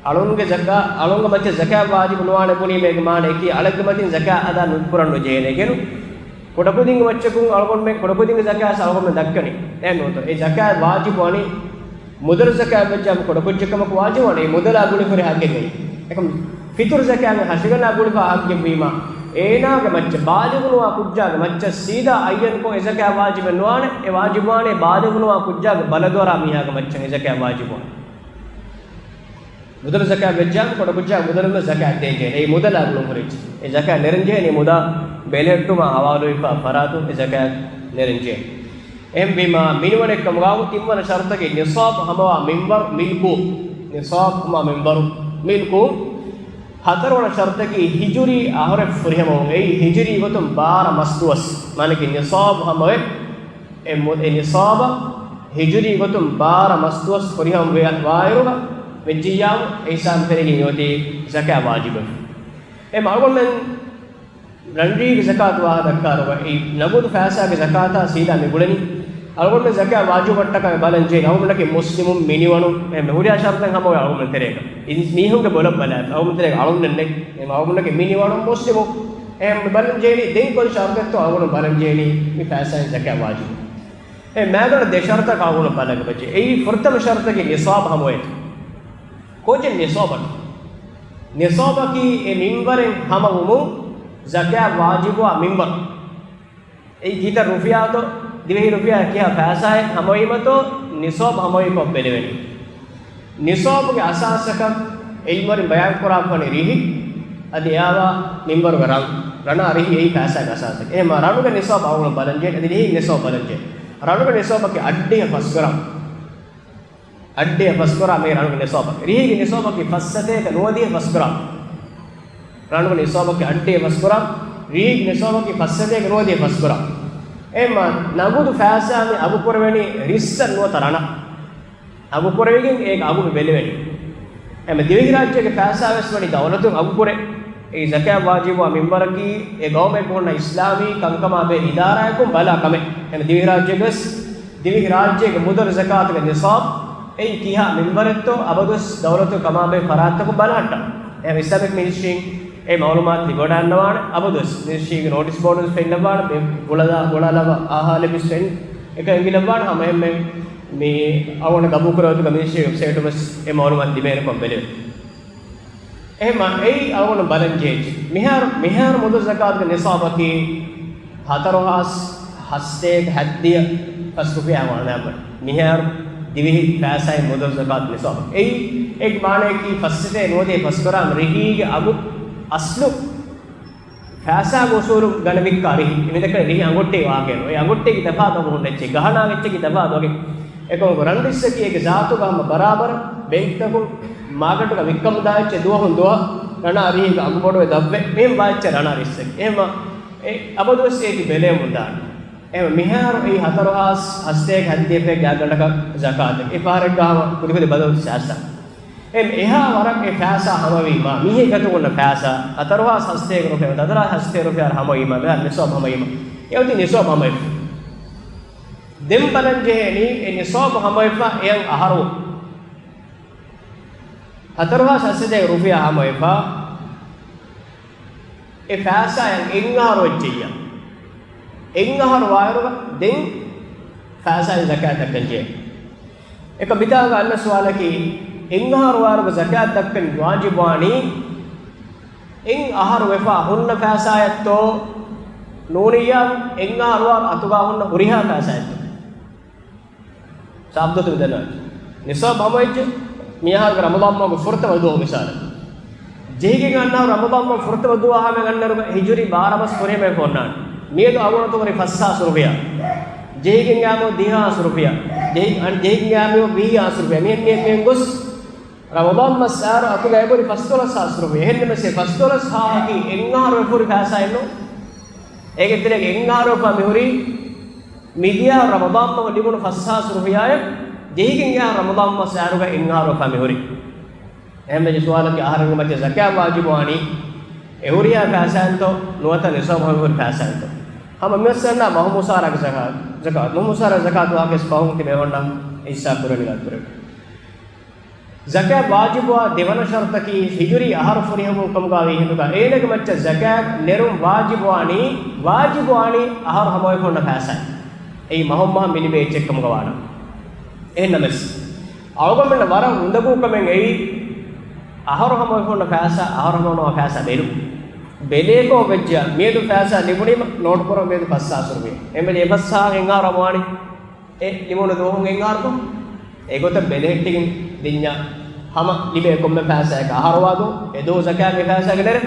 އަޅުންގެ ޒަކާ-، އަޅުންގެ މައްޗަށް ޒަކާތް ވާޖިބު ނުވާނެ ބުނީމޭގެ މާނައަކީ އަޅެއްގެ މަތިން ޒަކާތް އަދާ ނުކުރަން ނުޖެހޭނެ އެކަން. ކުޑަކުދިންގެ މައްޗަކުން އަޅުގަނޑުމެން، ކުޑަކުދިންގެ ޒަކާތް އަޅުގަނޑުމެން ދައްކަނީ. އެހެން ނޫންތޯ؟ އެ ޒަކާތް ވާޖިބު ވަނީ މުދަލު ޒަކާތް ވެއްޖާމަ ކުޑަކުއްޖެއްކަމަކު ވާޖިބުވާނެ އެ މުދަލާ ގުޅިފަ ހުރި ހައްގެއްގައި. އެކަމް ފިތުރު ޒަކާތް ހަށިގަނޑާ ގުޅިފަ ހައްގެއްވީމާ، އޭނާގެ މައްޗަށް ބާލިޣުނުވާ ކުއްޖާގެ މައްޗަށް ސީދާ އައްޔަންކޮށް އެ ޒަކާތް ވާޖިބެއް ނުވާނެ. އެ ވާޖިބުވާނީ ބާލިޣުނުވާ ކުއްޖާގެ ބަލަދުއަރާ މީހާގެ މައްޗަށް އެ ޒަކާތް ވާޖިބުވާނެ. މުދަލު ޒަކާތް ވެއްޖާމަ ކުޑަކުއްޖާ މުދަލުން ޒަކާތް ދޭންޖެހޭ. އެ މުދަލާ ގުޅުން ހުރި އެއްޗެއް. އެ ޒަކާތް ނެރެންޖެހޭނީ މުދާ ބެލެހެއްޓުމާ ހަވާލުވެފަ ފަރާތުން އެ ޒަކާތް ނެރެންޖެހޭ. އެހެންވީމާ، މިނިވަނެއްކަމުގާ ތިންވަނަ ޝަރުޠަކީ ނިޞާބު ހަމަވާ މިންވަރު މިލްކު. ނިޞާބު ހަމަވާ މިންވަރު މިލްކު. ހަތަރުވަނަ ޝަރުޠަކީ ހިޖުރީ އަހަރެއް ފުރިހަމަވުން. އެއީ ހިޖުރީ ގޮތުން ބާރަ މަސްދުވަސް. މާނައަކީ ނިޞާބު ހަމަވެ، އެ މު-، އެ ނިޞާބަށް ހިޖުރީ ގޮތުން ބާރަ މަސްދުވަސް ފުރިހަމަ ވެ-، ވާއިރުގަ ވެއްޖިއްޔާމު، އެ ހިސާބުން ފެނިގެން އޮތީ ޒަކާތް ވާޖިބެއް. އެ އަޅުގަނޑުމެން ރަނޑިރީގެ ޒަކާތު ވާހަކަ ދައްކާއިރުގަ، އެ ނަގުދު ފައިސާގެ ޒަކާތާ ސީދާ މި ގުޅެނީ. އަޅުގަނޑުމެން ޒަކާތް ވާޖިބުވަންޓަކަމެއް ބަލަން ޖެހޭ އަޅުގަނޑަކީ މުސްލިމުން މިނިވަނުން އެ ހުރިހާ ޝަރުޠެއް ހަމަވޭ އަޅުގަނޑުމެން ތެރޭގަ. މީހުންގެ ބޮލަށް ބަލާ އަޅުގަނޑުމެން ތެރޭގަ އަޅުގަނޑެއް ނެތް. އެ އަޅުގަނޑަކީ މިނިވަނުން މުސްލިމުން. އެ ބަލަން ޖެހޭނީ ދެން ކޮން ޝަރުޠެއްތޯ އަޅުގަނޑު ބަލަން ޖެހޭނީ މި ފައިސާއިން ޒަކާތް ވާޖިބު. އެ މާގަނޑު ދެ ޝަރުޠަކަށް އަޅުގަނޑު ބަލަން ޖެހޭ. އެއީ ފުރަތަމަ ޝަރުޠަކީ ނިޞާބު ހަމަވޭތޯ. ކޯޗެއް ނިޞާބަކީ؟ ނިޞާބަކީ އެ މިންވަރެއް ހަމަވުމުން ޒަކާތް ވާޖިބުވާ މިންވަރު. އެއީ ކިތައް ރުފިޔާތޯ، ދިވެހި ރުފިޔާ ކިހާ ފައިސާއެއް ހަމަވީމަތޯ ނިޞާބު ހަމަވީކޮށް ބެލެވެނީ. ނިޞާބުގެ އަސާސަކަށް ޢިލްމުވެރިން ބަޔާންކުރާފަނި ރިހި، އަދި އެއާވާ މިންވަރުގެ ރަން، ރަނާ ރިހި އެއީ ފައިސާގެ އަސާސަކީ. އެހެންމާ ރަނުގެ ނިޞާބު އަޅުގަނޑު ބަލަން ޖެހޭ، އަދި ރިހީގެ ނިޞާބު ބަލަން ޖެހޭ. ރަނުގެ ނިޞާބަކީ އައްޑިހަ ފަސް ގްރާމް. އައްޑިހަ ފަސް ގްރާމް އެއީ ރަނުގެ ނިޞާބަކީ. ރިހީގެ ނިޞާބަކީ ފައްސަތޭކަ ނުވަދިހަ ފަސް ގްރާމް. ރަނުގެ ނިޞާބަކީ އައްޑިހަ ފަސް ގްރާމް، ރިހީގެ ނިޞާބަކީ ފައްސަތޭކަ ނުވަދިހަ ފަސް ގްރާމް. އެހެންމާ ނަގުދު ފައިސާ މި އަގުކުރެވެނީ ރިއްސަށް ނުވަތަ ރަނަށް. އަގުކުރެވިގެން އޭގެ އަގު މި ބެލެވެނީ. އެމަ ދިވެހިރާއްޖޭގެ ފައިސާވެސް ވަނީ ދައުލަތުން އަގުކުރޭ. އެއީ ޒަކާތް ވާޖިބުވާ މިންވަރަކީ އެ ގައުމެއްގަ ހުންނަ އިސްލާމީ ކަންކަމާ ބެހޭ އިދާރާއަކުން ބަލާ ކަމެއް. އެމަ ދިވެހިރާއްޖޭގެވެސް، ދިވެހިރާއްޖޭގެ މުދަލު ޒަކާތުގެ ނިޞާބު އެއީ ކިހާ މިންވަރެއްތޯ އަބަދުވެސް ދައުލަތުން ކަމާބެހޭ ފަރާތްތަކުން ބަލަހައްޓާ. އެހެން އިސްލާމިކް މިނިސްޓްރީން އެ މައުލޫމާތު ލިބިވަޑައިގަންނަވާނެ. އަބަދުވެސް މިނިސްޓްރީގެ ނޯޓިސް ބޯޑުވެސް ފެންނަވާނެ. މި ގުޅަލާ، ގުޅާލައްވާ އަހާލެއްވިސް ފެން އެކަން އެނގިލައްވާނެ. ހަމައެހެންމެ މި އަޅުގަނޑަށް ގަބޫލުކުރެވޭތޯ މިނިސްޓްރީ ވެބްސައިޓު ވެސް އެ މައުލޫމާތު ލިބޭނެކަން ބެލެވޭ. އެހެންމާ އެއީ އަޅުގަނޑު ބަލަން ޖެހޭ. މިހާރު، މިހާރު މުދަލު ޒަކާތުގެ ނިޞާބަކީ ހަތަރު ހާސް ހަސަތޭކަ ހަތްދިހަ ފަސް ރުފިޔާ ވާނެ. މިހާރު ދިވެހި ފައިސާއިން މުދަލު ޒަކާތު ނިޞާބު. އެއީ އެއް މާނައަކީ ފައްސަތޭކަ ނުވަދިހަ ފަސް ގްރާމް ރިހީގެ އަގު އަސްލު ފައިސާގެ އުސޫލުން ގަނެ ވިއްކާ ރިހި. މިދައްކަނީ ރިހި އަނގޮއްޓެއް ވާގެން. އެ އަނގޮއްޓެއްގެ ތަފާތު އަގު ހުންނަ އެއްޗެއް، ގަހަނާގެ އެއްޗެއްގެ ތަފާތު އަގެއް. އެކަމަކު ރަން ރިއްސަކީ އޭގެ ޒާތުގަ ހަމަ ބަރާބަރަށް ބޭންކްތަކުން މާކެޓުގަ ވިއްކަމުންދާ އެއްޗެއް. ދުވަހުން ދުވަހަށް ރަނާ ރިހީގެ އަގު ބޮޑުވެ ދަށްވޭ. މިހެން ވާ އެއްޗެއް ރަނާ ރިއްސަކީ. އެހެންމަ އެ އަބަދުވެސް އޭތި ބެލެވެމުންދާނެ. އެހެންމަ މިހާރު އެއީ ހަތަރު ހާސް ހަސަތޭކަ ހަތްދިހަ ގާތްގަނޑަކަށް ޒަކާތެއް. އެ ފަހަރެއްގަ ހަމަ ކުދިކުދި ބަދަލު ސާސްތަ. އެ އެހާ ވަރަށް އެ ފައިސާ ހަމަވީމާ، މީހެއް ގަތު ކުންނަ ފައިސާ، ހަތަރު ހާސް ހަސަތޭކަ ރުފިޔާ، ހަތަރު ހާސް ހަސަތޭކަ ރުފިޔާ ހަމަވީމާ، މިހާރު ނިޞާބު ހަމަވީމާ، އެ އޮތީ ނިޞާބު ހަމަވެފަ. ދެން ބަލަން ޖެހޭނީ އެ ނިޞާބު ހަމަވެފަ އެއަށް އަހަރު. ހަތަރު ހާސް ހަސަތޭކަ ރުފިޔާ ހަމަވެފަ. އެ ފައިސާއަށް އެއް އަހަރު ވެއްޖެއްޔާ. އެއް އަހަރު ވާއިރުގަ ދެން ފައިސާއިން ޒަކާތް ދައްކަން ޖެހޭ. އެކަ މިތާގަ އަންނަ ސުވާލަކީ، އެއް އަހަރު ވާރުގެ ޒަކާތް ދައްކަން ވާޖިބުވާނީ، އެއް އަހަރު ވެފަ ހުންނަ ފައިސާއެއްތޯ ނޫނިއްޔާ، އެއް އަހަރު ވާރު އަތުގަ ހުންނަ ހުރިހާ ފައިސާއެއްތޯ. ސާބްދޯތަ މިދަންނަވަން. ނިސާބު ހަމަވެއްޖެ މިއަހަރުގެ ރަމަޟާން މަހުގެ ފުރަތަމަ ދުވަހު މިސާލަށް. ޖެހިގެން އަންނަ ރަމަޟާން މަހު ފުރަތަމަ ދުވަހު ހަމައަށް އަންނައިރުގަ ހިޖުރީ ބާރަ މަސް ފުރިހަމައަށް އޮންނާނެ. މިއަދު އަޅުގަނޑު އަތުގަ ހުރި ފަސްހާސް ރުފިޔާ. ޖެހިގެން އައިމަ ދިހަ ހާސް ރުފިޔާ. ޖެހި-، އަން-، ޖެހިގެން އައިމަ ވިހި ހާސް ރުފިޔާ. މިހެން މިހެން މިހެން ގޮސް ރަމަޟާން މަސް އައިރު އަތުގަ އެބަހުރި ފަސްދޮޅަސް ހާސް ރުފިޔާ. އެހެންނަމަވެސް އެ ފަސްދޮޅަސް ހާހަކީ އެއް އަހަރު އެބަހުރި ފައިސާއެއް ނޫން. އޭގެ ތެރޭގަ އެއް އަހަރު އެބަހުރި މިދިޔަ ރަމަޟާން މަހު ލިބުނު ފަސްހާސް ރުފިޔާއެއް، ޖެހިގެން އެ ރަމަޟާން މަސް އައިރުގަ އެއް އަހަރު އެބަހުރި. އެހެންވެއްޖެ ސުވާލަކީ އަހަރެންގެ މައްޗަށް ޒަކާތް ވާޖިބުވާނީ، އެ ހުރިހާ ފައިސާއެއްތޯ ނުވަތަ ނިސާބު ހަމަ ހުރި ފައިސާއެއްތޯ؟ ހަމަ މި މައްސަލަ މަހު މުސާރަގެ ޒަކާތް، ޒަކާތް، މަހު މުސާރަ ޒަކާތު ވާހަކަ ވެސް ފަހުން ތިބޭ ހޮންނަ އިސާ ކުރަނީ ގާތުރެ. ޒަކާތް ވާޖިބުވާ ދެވަނަ ޝަރުތަކީ ހިޖުރީ އަހަރު ފުރިހަމަވުން ކަމުގަ ވީ ހިނދުގަ އޭނަގެ މައްޗަށް ޒަކާތް ނެރުން ވާޖިބުވާނީ، ވާޖިބުވާނީ އަހަރު ހަމަވެފަ ހުންނަ ފައިސާ. އެއީ މަހުން މަހަށް މި ލިބޭ އެއްޗެއް ކަމުގަ ވާނަމަ. އެހެންނަމަވެސް، އަޅުގަނޑުމެންނަށް ވަރަށް އުނދަގޫ ކަމެއް އެއީ، އަހަރު ހަމަވެފަ ހުންނަ ފައިސާ، އަހަރު ހަމަނުވާ ފައިސާ ބެލުން. ބެލޭކޯ ވެއްޖެ މިއަދު ފައިސާ ލިބުނީމަ ނޯޓް ކުރަން މިއަދު ފަސްހާސް ރުފިޔާ. އެންމެ އެ ފަސްހާސް އެއް އަހަރު ހަމަވާނީ. އެ ލިބުނު ދުވަހުން އެއް އަހަރު ކޮށް، އެގޮތަށް ބެލެހެއްޓިގެން ދިންޏާ ހަމަ ލިބޭ ކޮންމެ ފައިސާއަކަށް އަހަރު ވާދޯ، އެ ދުވަހު ޒަކާތް މި ފައިސާގެ ނެރެ،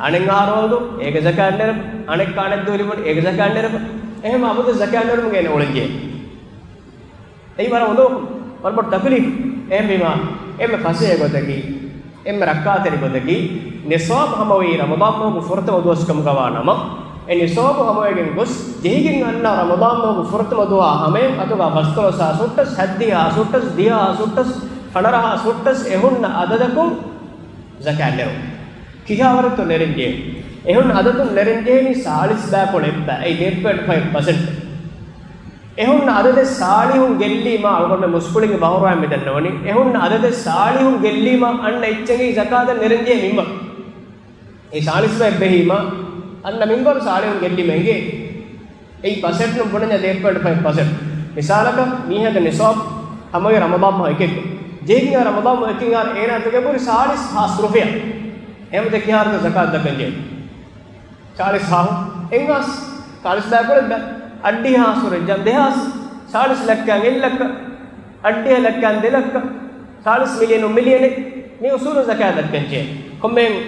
އަނެއް އަހަރު ވާދޯ، އޭގެ ޒަކާތް ނެރެ، އަނެއްކާ އަނެއް ދުވަހު ލިބުނު، އޭގެ ޒަކާތް ނެރެ، އެހެން އަބަދު ޒަކާތް ނެރުމުގެ އެން އުޅެންޖެހޭ. އެއީ ވަރަށް އުނދަގޫ، ވަރަށް ބޮޑު ތަކުލީފު. އެހެންވީމާ، އެންމެ ފަސޭހަ ގޮތަކީ، އެންމެ ރައްކާތެރި ގޮތަކީ، ނިސާބު ހަމަވީ ރަމަޟާން މަހުގެ ފުރަތަމަ ދުވަސް ކަމުގަ ވާ ނަމަ، އެ ނިސާބު ހަމަވެގެން ގޮސް، ޖެހިގެން އަންނަ ރަމަޟާން މަހުގެ ފުރަތަމަ ދުވަހާ ހަމަޔަށް އަތުގަ ފަސްދޮޅަސް ހާސް ހުއްޓަސް، ހަތްދިހަ ހާސް ހުއްޓަސް، ދިހަ ހާސް ހުއްޓަސް، ފަނަރަ ހާސް ހުއްޓަސް އެ ހުންނަ އަދަދަކުން ޒަކާތް ނެރުން. ކިހާވަރެއްތޯ ނެރެން ޖެހޭ؟ އެ ހުންނަ އަދަދުން ނެރެން ޖެހެނީ ސާޅީސް ބައިކުޅަ އެއްބައި، އެއީ ޒީރޯ ޕޮއިންޓް ފައިވް ޕަސެންޓް. އެ ހުންނަ އަދަދެއް ސާޅީހުން ގެއްލީމާ، އަޅުގަނޑުމެން މުސްކުޅިންގެ ބަހުރުވާ މި ދަންނަވަނީ، އެ ހުންނަ އަދަދެއް ސާޅީހުން ގެއްލީމާ، އަންނަ އެއްޗެއް ޒަކާތަށް ނެރެން ޖެހޭ މިންވަރު. އެ ސާޅީސް ބައެއް ބެހީމާ، އަންނަ މިންވަރު ސާޅީހުން ގެއްލީމަ އެނގޭ. އެއީ ޕަސެންޓުން ބުނަންޏާ ޒީރޯ ޕޮއިންޓް ފައިވް ޕަސެންޓް. މިސާލަކަށް، މީހަކަށް ނިސާބު ހަމަވީ ރަމަޟާން މަހު އެކެއްގަ. ޖެހިގެން ރަމަޟާން މަހު އެކި އަހަރު އޭނާ އަތުގަ އެބަހުރި ސާޅީސް ހާސް ރުފިޔާ. އެހެންވީމަ ދެ އަހަރަކަށް ޒަކާތް ދައްކަން ޖެހޭ. ސާޅީސް ހާހު، އެއް ހާސް، ސާޅީސް ބައިކުޅަ އެއްބައި، އަށްޑިހަ ހާސް ރުފިޔާ، ދެ ހާސް، ސާޅީސް ލައްކައިން އެއް ލައްކަ، އަށްޑިހަ ލައްކައިން ދެ ލައްކަ، ސާޅީސް މިލިއަނުން މިލިއަނެއް، މި އުސޫލުން ޒަކާތް ދައްކަން ޖެހޭ. ކޮންމެހެން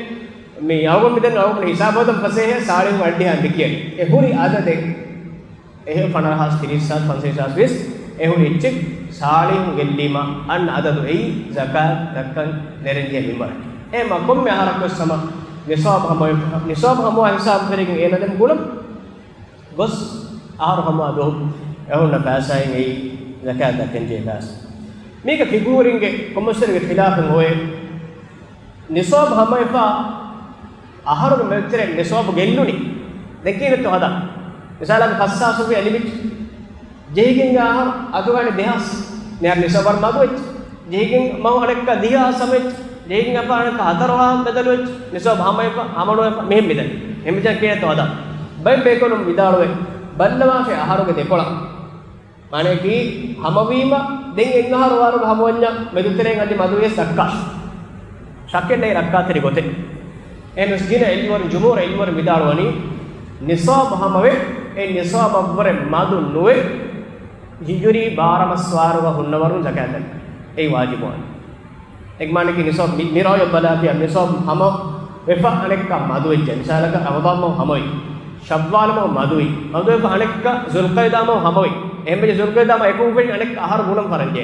މި އަޅުގަނޑު މި ދެން އަޅުގަނޑު ހިސާބު ހަދަން ފަސޭހަ ސާޅީހުން އަށްޑިހަ ދެ ކިޔަނީ. އެ ހުރި އަދަދެއް އެހެން ފަނަރަ ހާސް، ތިރީސް ހާސް، ފަންސަވީސް ހާސް ވެސް އެ ހުރި އެއްޗެއް ސާޅީހުން ގެއްލީމަ އަންނަ އަދަދު އެއީ ޒަކާތް ދައްކަން ނެރެންޖެހޭ މިންވަރަކީ. އެހެންމަ ކޮންމެ އަހަރަކުވެސް ހަމަ ނިސާބު ހަމަ، ނިސާބު ހަމަވާ ހިސާބު ތެރެއިން އޭނަ ދެން ގުޅަން ގޮސް އަހަރު ހަމަވާ ދުވަހު އެ ހުންނަ ފައިސާއިން އެއީ ޒަކާތް ދައްކަން ޖެހޭ ފައިސާ. މީގަ ފިޤުހުވެރިންގެ ކޮންމެސްވެރިގެ ޚިލާފެއް އޮވޭ. ނިސާބު ހަމަވެފަ އަހަރުގެ މެދުތެރެއިން ނިސާބު ގެއްލުނީ. ދެން ކިހިނެއްތޯ ހަދާ؟ މިސާލަކަށް ފަސް ހާސް ރުފިޔާ ލިބިއްޖެ. ޖެހިގެން އަހަރު އަތުގަ އަންނަ ދެހާސް. މިހާރު ނިސާބު ވަރަށް މަދު އެއްޗެއް. ޖެހިގެން މަހު އަނެއްކާ ދިހަ ހާސް ހަމަ އެއްޗެއް. ޖެހިގެން އަހަރު އަނެއްކާ ހަތަރު ހާސް ބަދަލު އެއްޗެއް. ނިސާބު ހަމަވެފަ، ހަމަނުވެފަ، މިހެން މިދަނީ. އެހެންވެއްޖެ ކިހިނެއްތޯ ހަދާ؟ ބައެއް ބޭކަލުން ވިދާޅުވޭ، ބައްލަވާށޭ އަހަރުގެ ދެކޮޅަށް. މާނައަކީ ހަމަވީމަ ދެން އެއް އަހަރު ވާރުގަ ހަމަވަންޏާ މެދުތެރެއިން އަދި މަދުވިޔަސް ދައްކާށޭ. ޝައްކެއް ނެތް ރައްކާތެރި ގޮތެއް. އެހެނަސް ގިނަ ޢިލްމުވެރިން، ޖުމްހޫރު ޢިލްމުވެރިން ވިދާޅުވަނީ، ނިސާބު ހަމަވެ، އެ ނިސާބަށްވުރެ މަދު ނުވެ، ހިޖުރީ ބާރަ މަސް ވާރުގަ ހުންނަވަރުން ޒަކާތް ދައްކާ. އެއީ ވާޖިބުވާނެ. އެގެ މާނައަކީ ނިސާބު މި، މި ރާޔަށް ބަލާފިޔާ ނިސާބު ހަމަ ވެފަ އަނެއްކާ މަދުވެއްޖެ. މިސާލަކަށް ރަމަޟާން މަހު ހަމަވި، ޝައްވާލް މަހު މަދުވި، މަދުވެފަ އަނެއްކާ ޒުލްޤައިދާ މަހު ހަމަވި. އެހެންވެއްޖެ ޒުލްޤައިދާ މަހު އެކު އުފެނި އަނެއްކާ އަހަރު ގުނަން ފަރަންޖެ.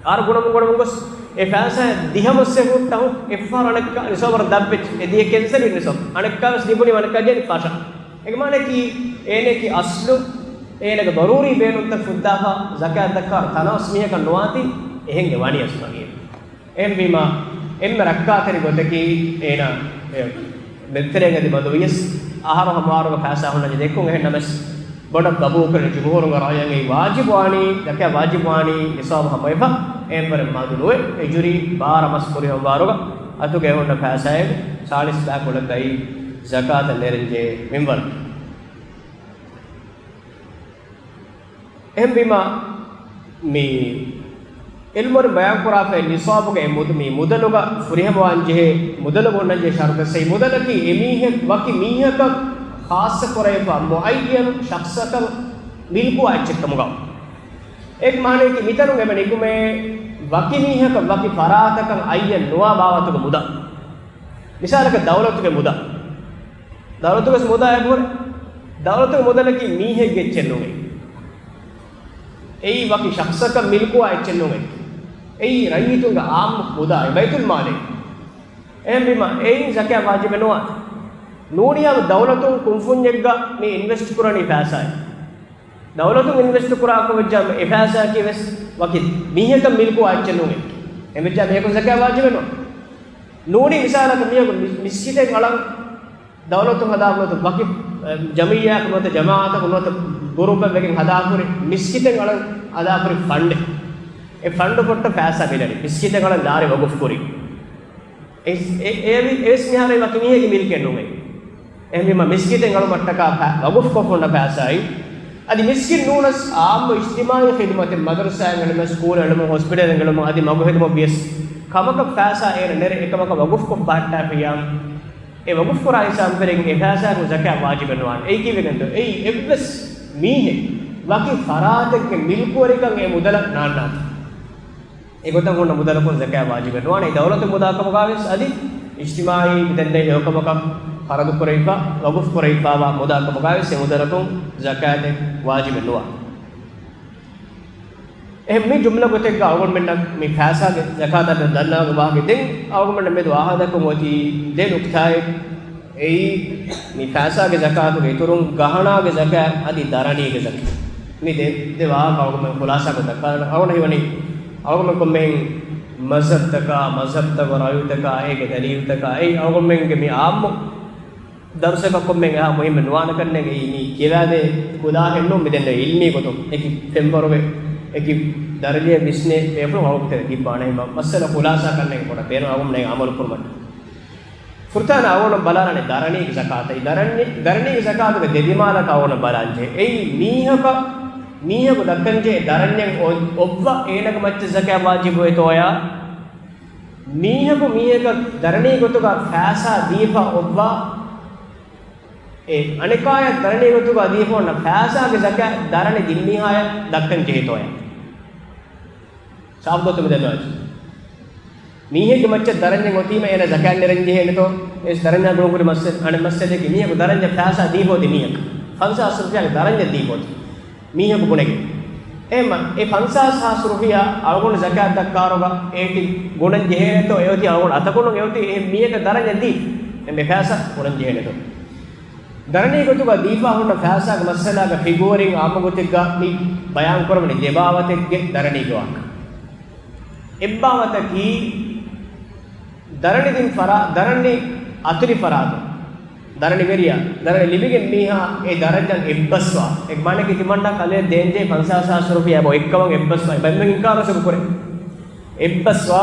އަހަރު ގުނަމުން ގުނަމުން ގޮސް އެ ފައިސާ ދިހަ މަސް އެ ހުއްޓަހު އެއްފަހަރު އަނެއްކާ ނިސާބަށް ދަށްވެއްޖެ. އެ ދިޔަ ކެންސަލް ނިސާބު. އަނެއްކާވެސް ލިބުނީ އަނެއްކާ ޖެހި ފަށަ. އެގެ މާނައަކީ އޭނައަކީ އަސްލު އޭނަގެ ޟަރޫރީ ބޭނުންތައް ފުއްދާފަ ޒަކާތް ދައްކާ ތަނަވަސް މީހަކަށް ނުވާތީ އެހެންގެ ވަނީ އަސްލު. އެހެންވީމާ، އެންމެ ރައްކާތެރި ގޮތަކީ އޭނާ އެ މެދުތެރެއިން އަދި މަދުވިޔަސް އަހަރު ހަމަވާރުގަ ފައިސާ ހުންނަން ދެއްކުން. އެހެންނަމަވެސް، ބޮޑަށް ގަބޫލުކުރެވޭ ޖުމްހޫރުންގެ ރާޔަށް އެއީ ވާޖިބުވާނީ، ޒަކާތް ވާޖިބުވާނީ ނިސާބު ހަމަވެފަ، އެއިން ވުރެ މަދު ނުވެ، ހިޖުރީ ބާރަ މަސް ފުރިހަމަވާރުގަ އަތުގަ އެހުންނަ ފައިސާއެއް ސާޅީސް ބައިކުޅަކަށް ޒަކާތަށް ނެރެންޖެހޭ މިންވަރަކީ. އެހެންވީމާ، މި އިލްމުވެރިން ބަޔާންކުރާފައި ނިޞާބުގެ އެ މުދު-، މި މުދަލުގަ ފުރިހަމަވާންޖެހޭ، މުދަލުގަ އޮންނަންޖެހޭ ޝަރުޠު ސައި މުދަލަކީ އެމީހެއް ވަކި މީހަކަށް ޚާއްޞަ ކުރެވިފަ މުޢައްޔަނު ޝަޚްޞަކަށް މިލްކުވާ އެއްޗެއްކަމުގަ. އޭގެ މާނަޔަކީ މިތަނުން އެބަ ނިކުމޭ ވަކި މީހަކަށް ވަކި ފަރާތަކަށް އައްޔަން ނުވާ ބާވަތުގެ މުދާ. މިސާލަކަށް ދައުލަތުގެ މުދާ. ދައުލަތުގެ މުދާ އެބަހުރި. ދައުލަތުގެ މުދަލަކީ މީހެއްގެ އެއްޗެއް ނޫނޭ. އެއީ ވަކި ޝަޚްޞަކަށް މިލްކުވާ އެއްޗެއް ނޫނޭ. އެއީ ރައްޔިތުންގެ ޢާއްމު މުދާ، ބައިތުލްމާލޭ. އެހެންވީމަ އެއިން ޒަކާތް ވާޖިބެއް ނުވާނެ. ނޫނިޔާ ދައުލަތުން ކުންފުންޏެއްގަ މި އިންވެސްޓް ކުރަނީ ފައިސާއެއް. ދައުލަތުން އިންވެސްޓް ކުރާކަށް ވެއްޖާ އެ ފައިސާއަކީ ވެސް ވަކި މީހަކަށް މިލްކުވާ އެއްޗެއް ނޫނޭ. އެހެންވެއްޖާ މީހަކު ޒަކާތް ވާޖިބެއް ނުވާނެ. ނޫނީ މިސާލަކަށް މީހަކު މި-، މިސްކިތެއް އަޅަން ދައުލަތުން ހަދާފަ ނުވަތަ ވަކި، އެ، ޖަމިއްޔާއަކު ނުވަތަ ޖަމާޢަތަކު ނުވަތަ ގުރޫޕެއް ވެގެން ހަދާފަ ހުރި މިސްކިތެއް އަޅަން ހަދާފަ ހުރި ފަންޑެއް. އެ ފަންޑު ފޮއްޓަށް ފައިސާ މިލަނީ. މިސްކިތެއް އަޅަން ލާރި ވަގުފް ކުރީ. އެ، އެ، އެ، އެވެސް މިހާރު ވަކި މީހެއްގެ މިލްކެއް ނޫން. އެހެންވީމަ މިސްކިތެއް އަޅުމަށްޓަކާ ފަ-، ވަގުފްކޮށް ހުންނަ ފައިސާއި، އަދި މިސްކިތް ނޫނަސް ޢާއްމު އިޖްތިމާޢީ ޚިދުމަތެއް، މަދަރުސާއިން އެޅުމެ، ސްކޫލް އެޅުމެ، ހޮސްޕިޓަލް އެޅުމެ، އަދި މަގު ޚިދުމަތް ވިޔަސް ކަމަކަށް ފައިސާ އޭނަ ނެރެ އެކަމަކަށް ވަގުފްކޮށް ބަހައްޓާފިއްޔާ، އެ ވަގުފްކުރާ ހިސާބު ކުރެގެން އެ ފައިސާއަކުން ޒަކާތް ވާޖިބެއް ނުވާނެ. އެއީ ކީއްވެގެންތޯ؟ އެއީ އެއްވެސް މީހެއް ވަކި ފަރާތެއްގެ މިލްކުވެރިކަން އެ މުދަލަށް ނާންނާތީ. އެގޮތަށް ހުންނަ މުދަލަކުން ޒަކާތް ވާޖިބެއް ނުވާނެ. ދައުލަތު މުދާކަމުގަވެސް އަދި އިޖްތިމާޢީ މިދެންނެ ހެޔޮކަމަކަށް ފަރަދު ކުރެވިފަ، ވަގުފް ކުރެވިފަވާ މުދާކަމުގަވެސް އެ މުދަލަކުން ޒަކާތެއް ވާޖިބެއް ނުވާ. އެހެން މި ޖުމްލަ ގޮތެއްގަ އަޅުގަނޑުމެންނަށް މި ފައިސާގެ ޒަކާތަށް ދަންނާގެ ވާހަކަ ދެން އަޅުގަނޑުމެންނަށް މެދު އާހާދަކުން އޮތީ ދެ ނުކްތާއެއް. އެއީ، މި ފައިސާގެ ޒަކާތުގެ އިތުރުން ގަހަނާގެ ޒަކާތް އަދި ދަރަނީގެ ޒަކާތް. މި ދެ، ދެ ވާހަކަ އަޅުގަނޑުމެން ޚުލާސާކޮށް ދައްކާލަން. އަޅުގަނޑަށް ހީވަނީ، އަޅުގަނޑުމެން ކޮންމެހެން މަޒްހަބްތަކާ، މަޒްހަބްތަކުގެ ރައުޔުތަކާ، އޭގެ ދަލީލުތަކާ، އެއީ އަޅުގަނޑުމެންގެ މި އާއްމު ދަރުސަކަށް ކޮންމެހެން އެހާ މުހިއްމެއް ނުވާނެ ކަންނޭނގެ. އެއީ މި ކިޔަވާދޭ ކުލާހެއް ނޫން، މި ދެންނެވި އިލްމީ ގޮތުން އެކި ފެންވަރުގެ އެކި ދަރަޖައެއް ވިސްނޭ ބޭފުޅުން އަޅުގަނޑު ތިބާނެ މަ-، މައްސަލަ ޚުލާސާ ކަންނޭނގެ ބޮޑަށް ބޭނުން އަޅުގަނޑުމެން އަމަލު ކުރުމަށް. ފުރަތަމަ އަޅުގަނޑު ބަލާލާނެ ދަރަނީގެ ޒަކާތަށް. ދަރަނީ، ދަރަނީގެ ޒަކާތުގެ ދެ ދިމާލަކަށް އަޅުގަނޑު ބަލާންޖެހޭ. އެއީ މީހަކަށް، މީހަކު ދައްކަންޖެހޭ ދަރަންޏެއް އޮ-، އޮއްވަ އޭނަގެ މައްޗަށް ޒަކާތް ވާޖިބުވޭތޯޔާ؟ މީހަކު މީހަކަށް ދަރަނީ ގޮތުގަ ފައިސާ ދީފަ އޮއްވަ، އެ އަނެކާޔަށް ދަރަނީ ގޮތުގަ ދީފަ އޮންނަ ފައިސާގެ ޒަކާތް ދަރަނި ދިން މީހާޔަށް ދައްކަން ޖެހޭތޯޔާ؟ ސާފު ގޮތުން މި ދެންނެވި. މީހެއްގެ މައްޗަށް ދަރަންޏެއް އޮތީމަ އޭނަ ޒަކާތް ނެރެން ޖެހޭނެތޯ؟ އެ ދަރަންޏާ ގުޅުންކުރި މައްސަ-، އަނެއް މައްސަލައަކީ މީހަކު ދަރަންޏަށް ފައިސާ ދީފަ އޮތީ މީހަކަށް. ފަންސާސް ރުފިޔާގެ ދަރަންޏެއް ދީފަ އޮތީ މީހަކު ބުނެގެން. އެހެންމަ އެ ފަންސާސް ހާސް ރުފިޔާ އަޅުގަނޑު ޒަކާތް ދައްކާރޮގަ އޭތި ގުނަން ޖެހޭނެތޯ؟ އެއޮތީ އަޅުގަނޑު އަތަކުނު އެއޮތީ އެ މީހަކަށް ދަރަންޏެއް ދީ އެ ފައިސާ ގުނަން ޖެހޭނެތޯ؟ ދަރަނީ ގޮތުގަ ދީފާ ހުންނަ ފައިސާގެ މައްސަލާގަ ފިގުވަރިން އާއްމު ގޮތެއްގަ މި ބަޔާން ކުރަމުން ދެ ބާވަތެއްގެ ދަރަނީގެ ވާހަކަ. އެއްބާވަތަކީ ދަރަނި ދިން ފަރާ-، ދަރަނި އަތުރި ފަރާތުން ދަރަނިވެރިޔާ، ދަރަނި ލިބިގެން މީހާ އެ ދަރަންޏަށް އެއްބަސްވާ، އެ މާނައަކީ ތިމަންނަ ކަލޭ ދޭންޖެހޭ ފަންސާސް ހާސް ރުފިޔާ އެއްކަމަށް އެއްބަސްވާ، ބައެއްމެން އިންކާރު ކުރޭ. އެއްބަސްވާ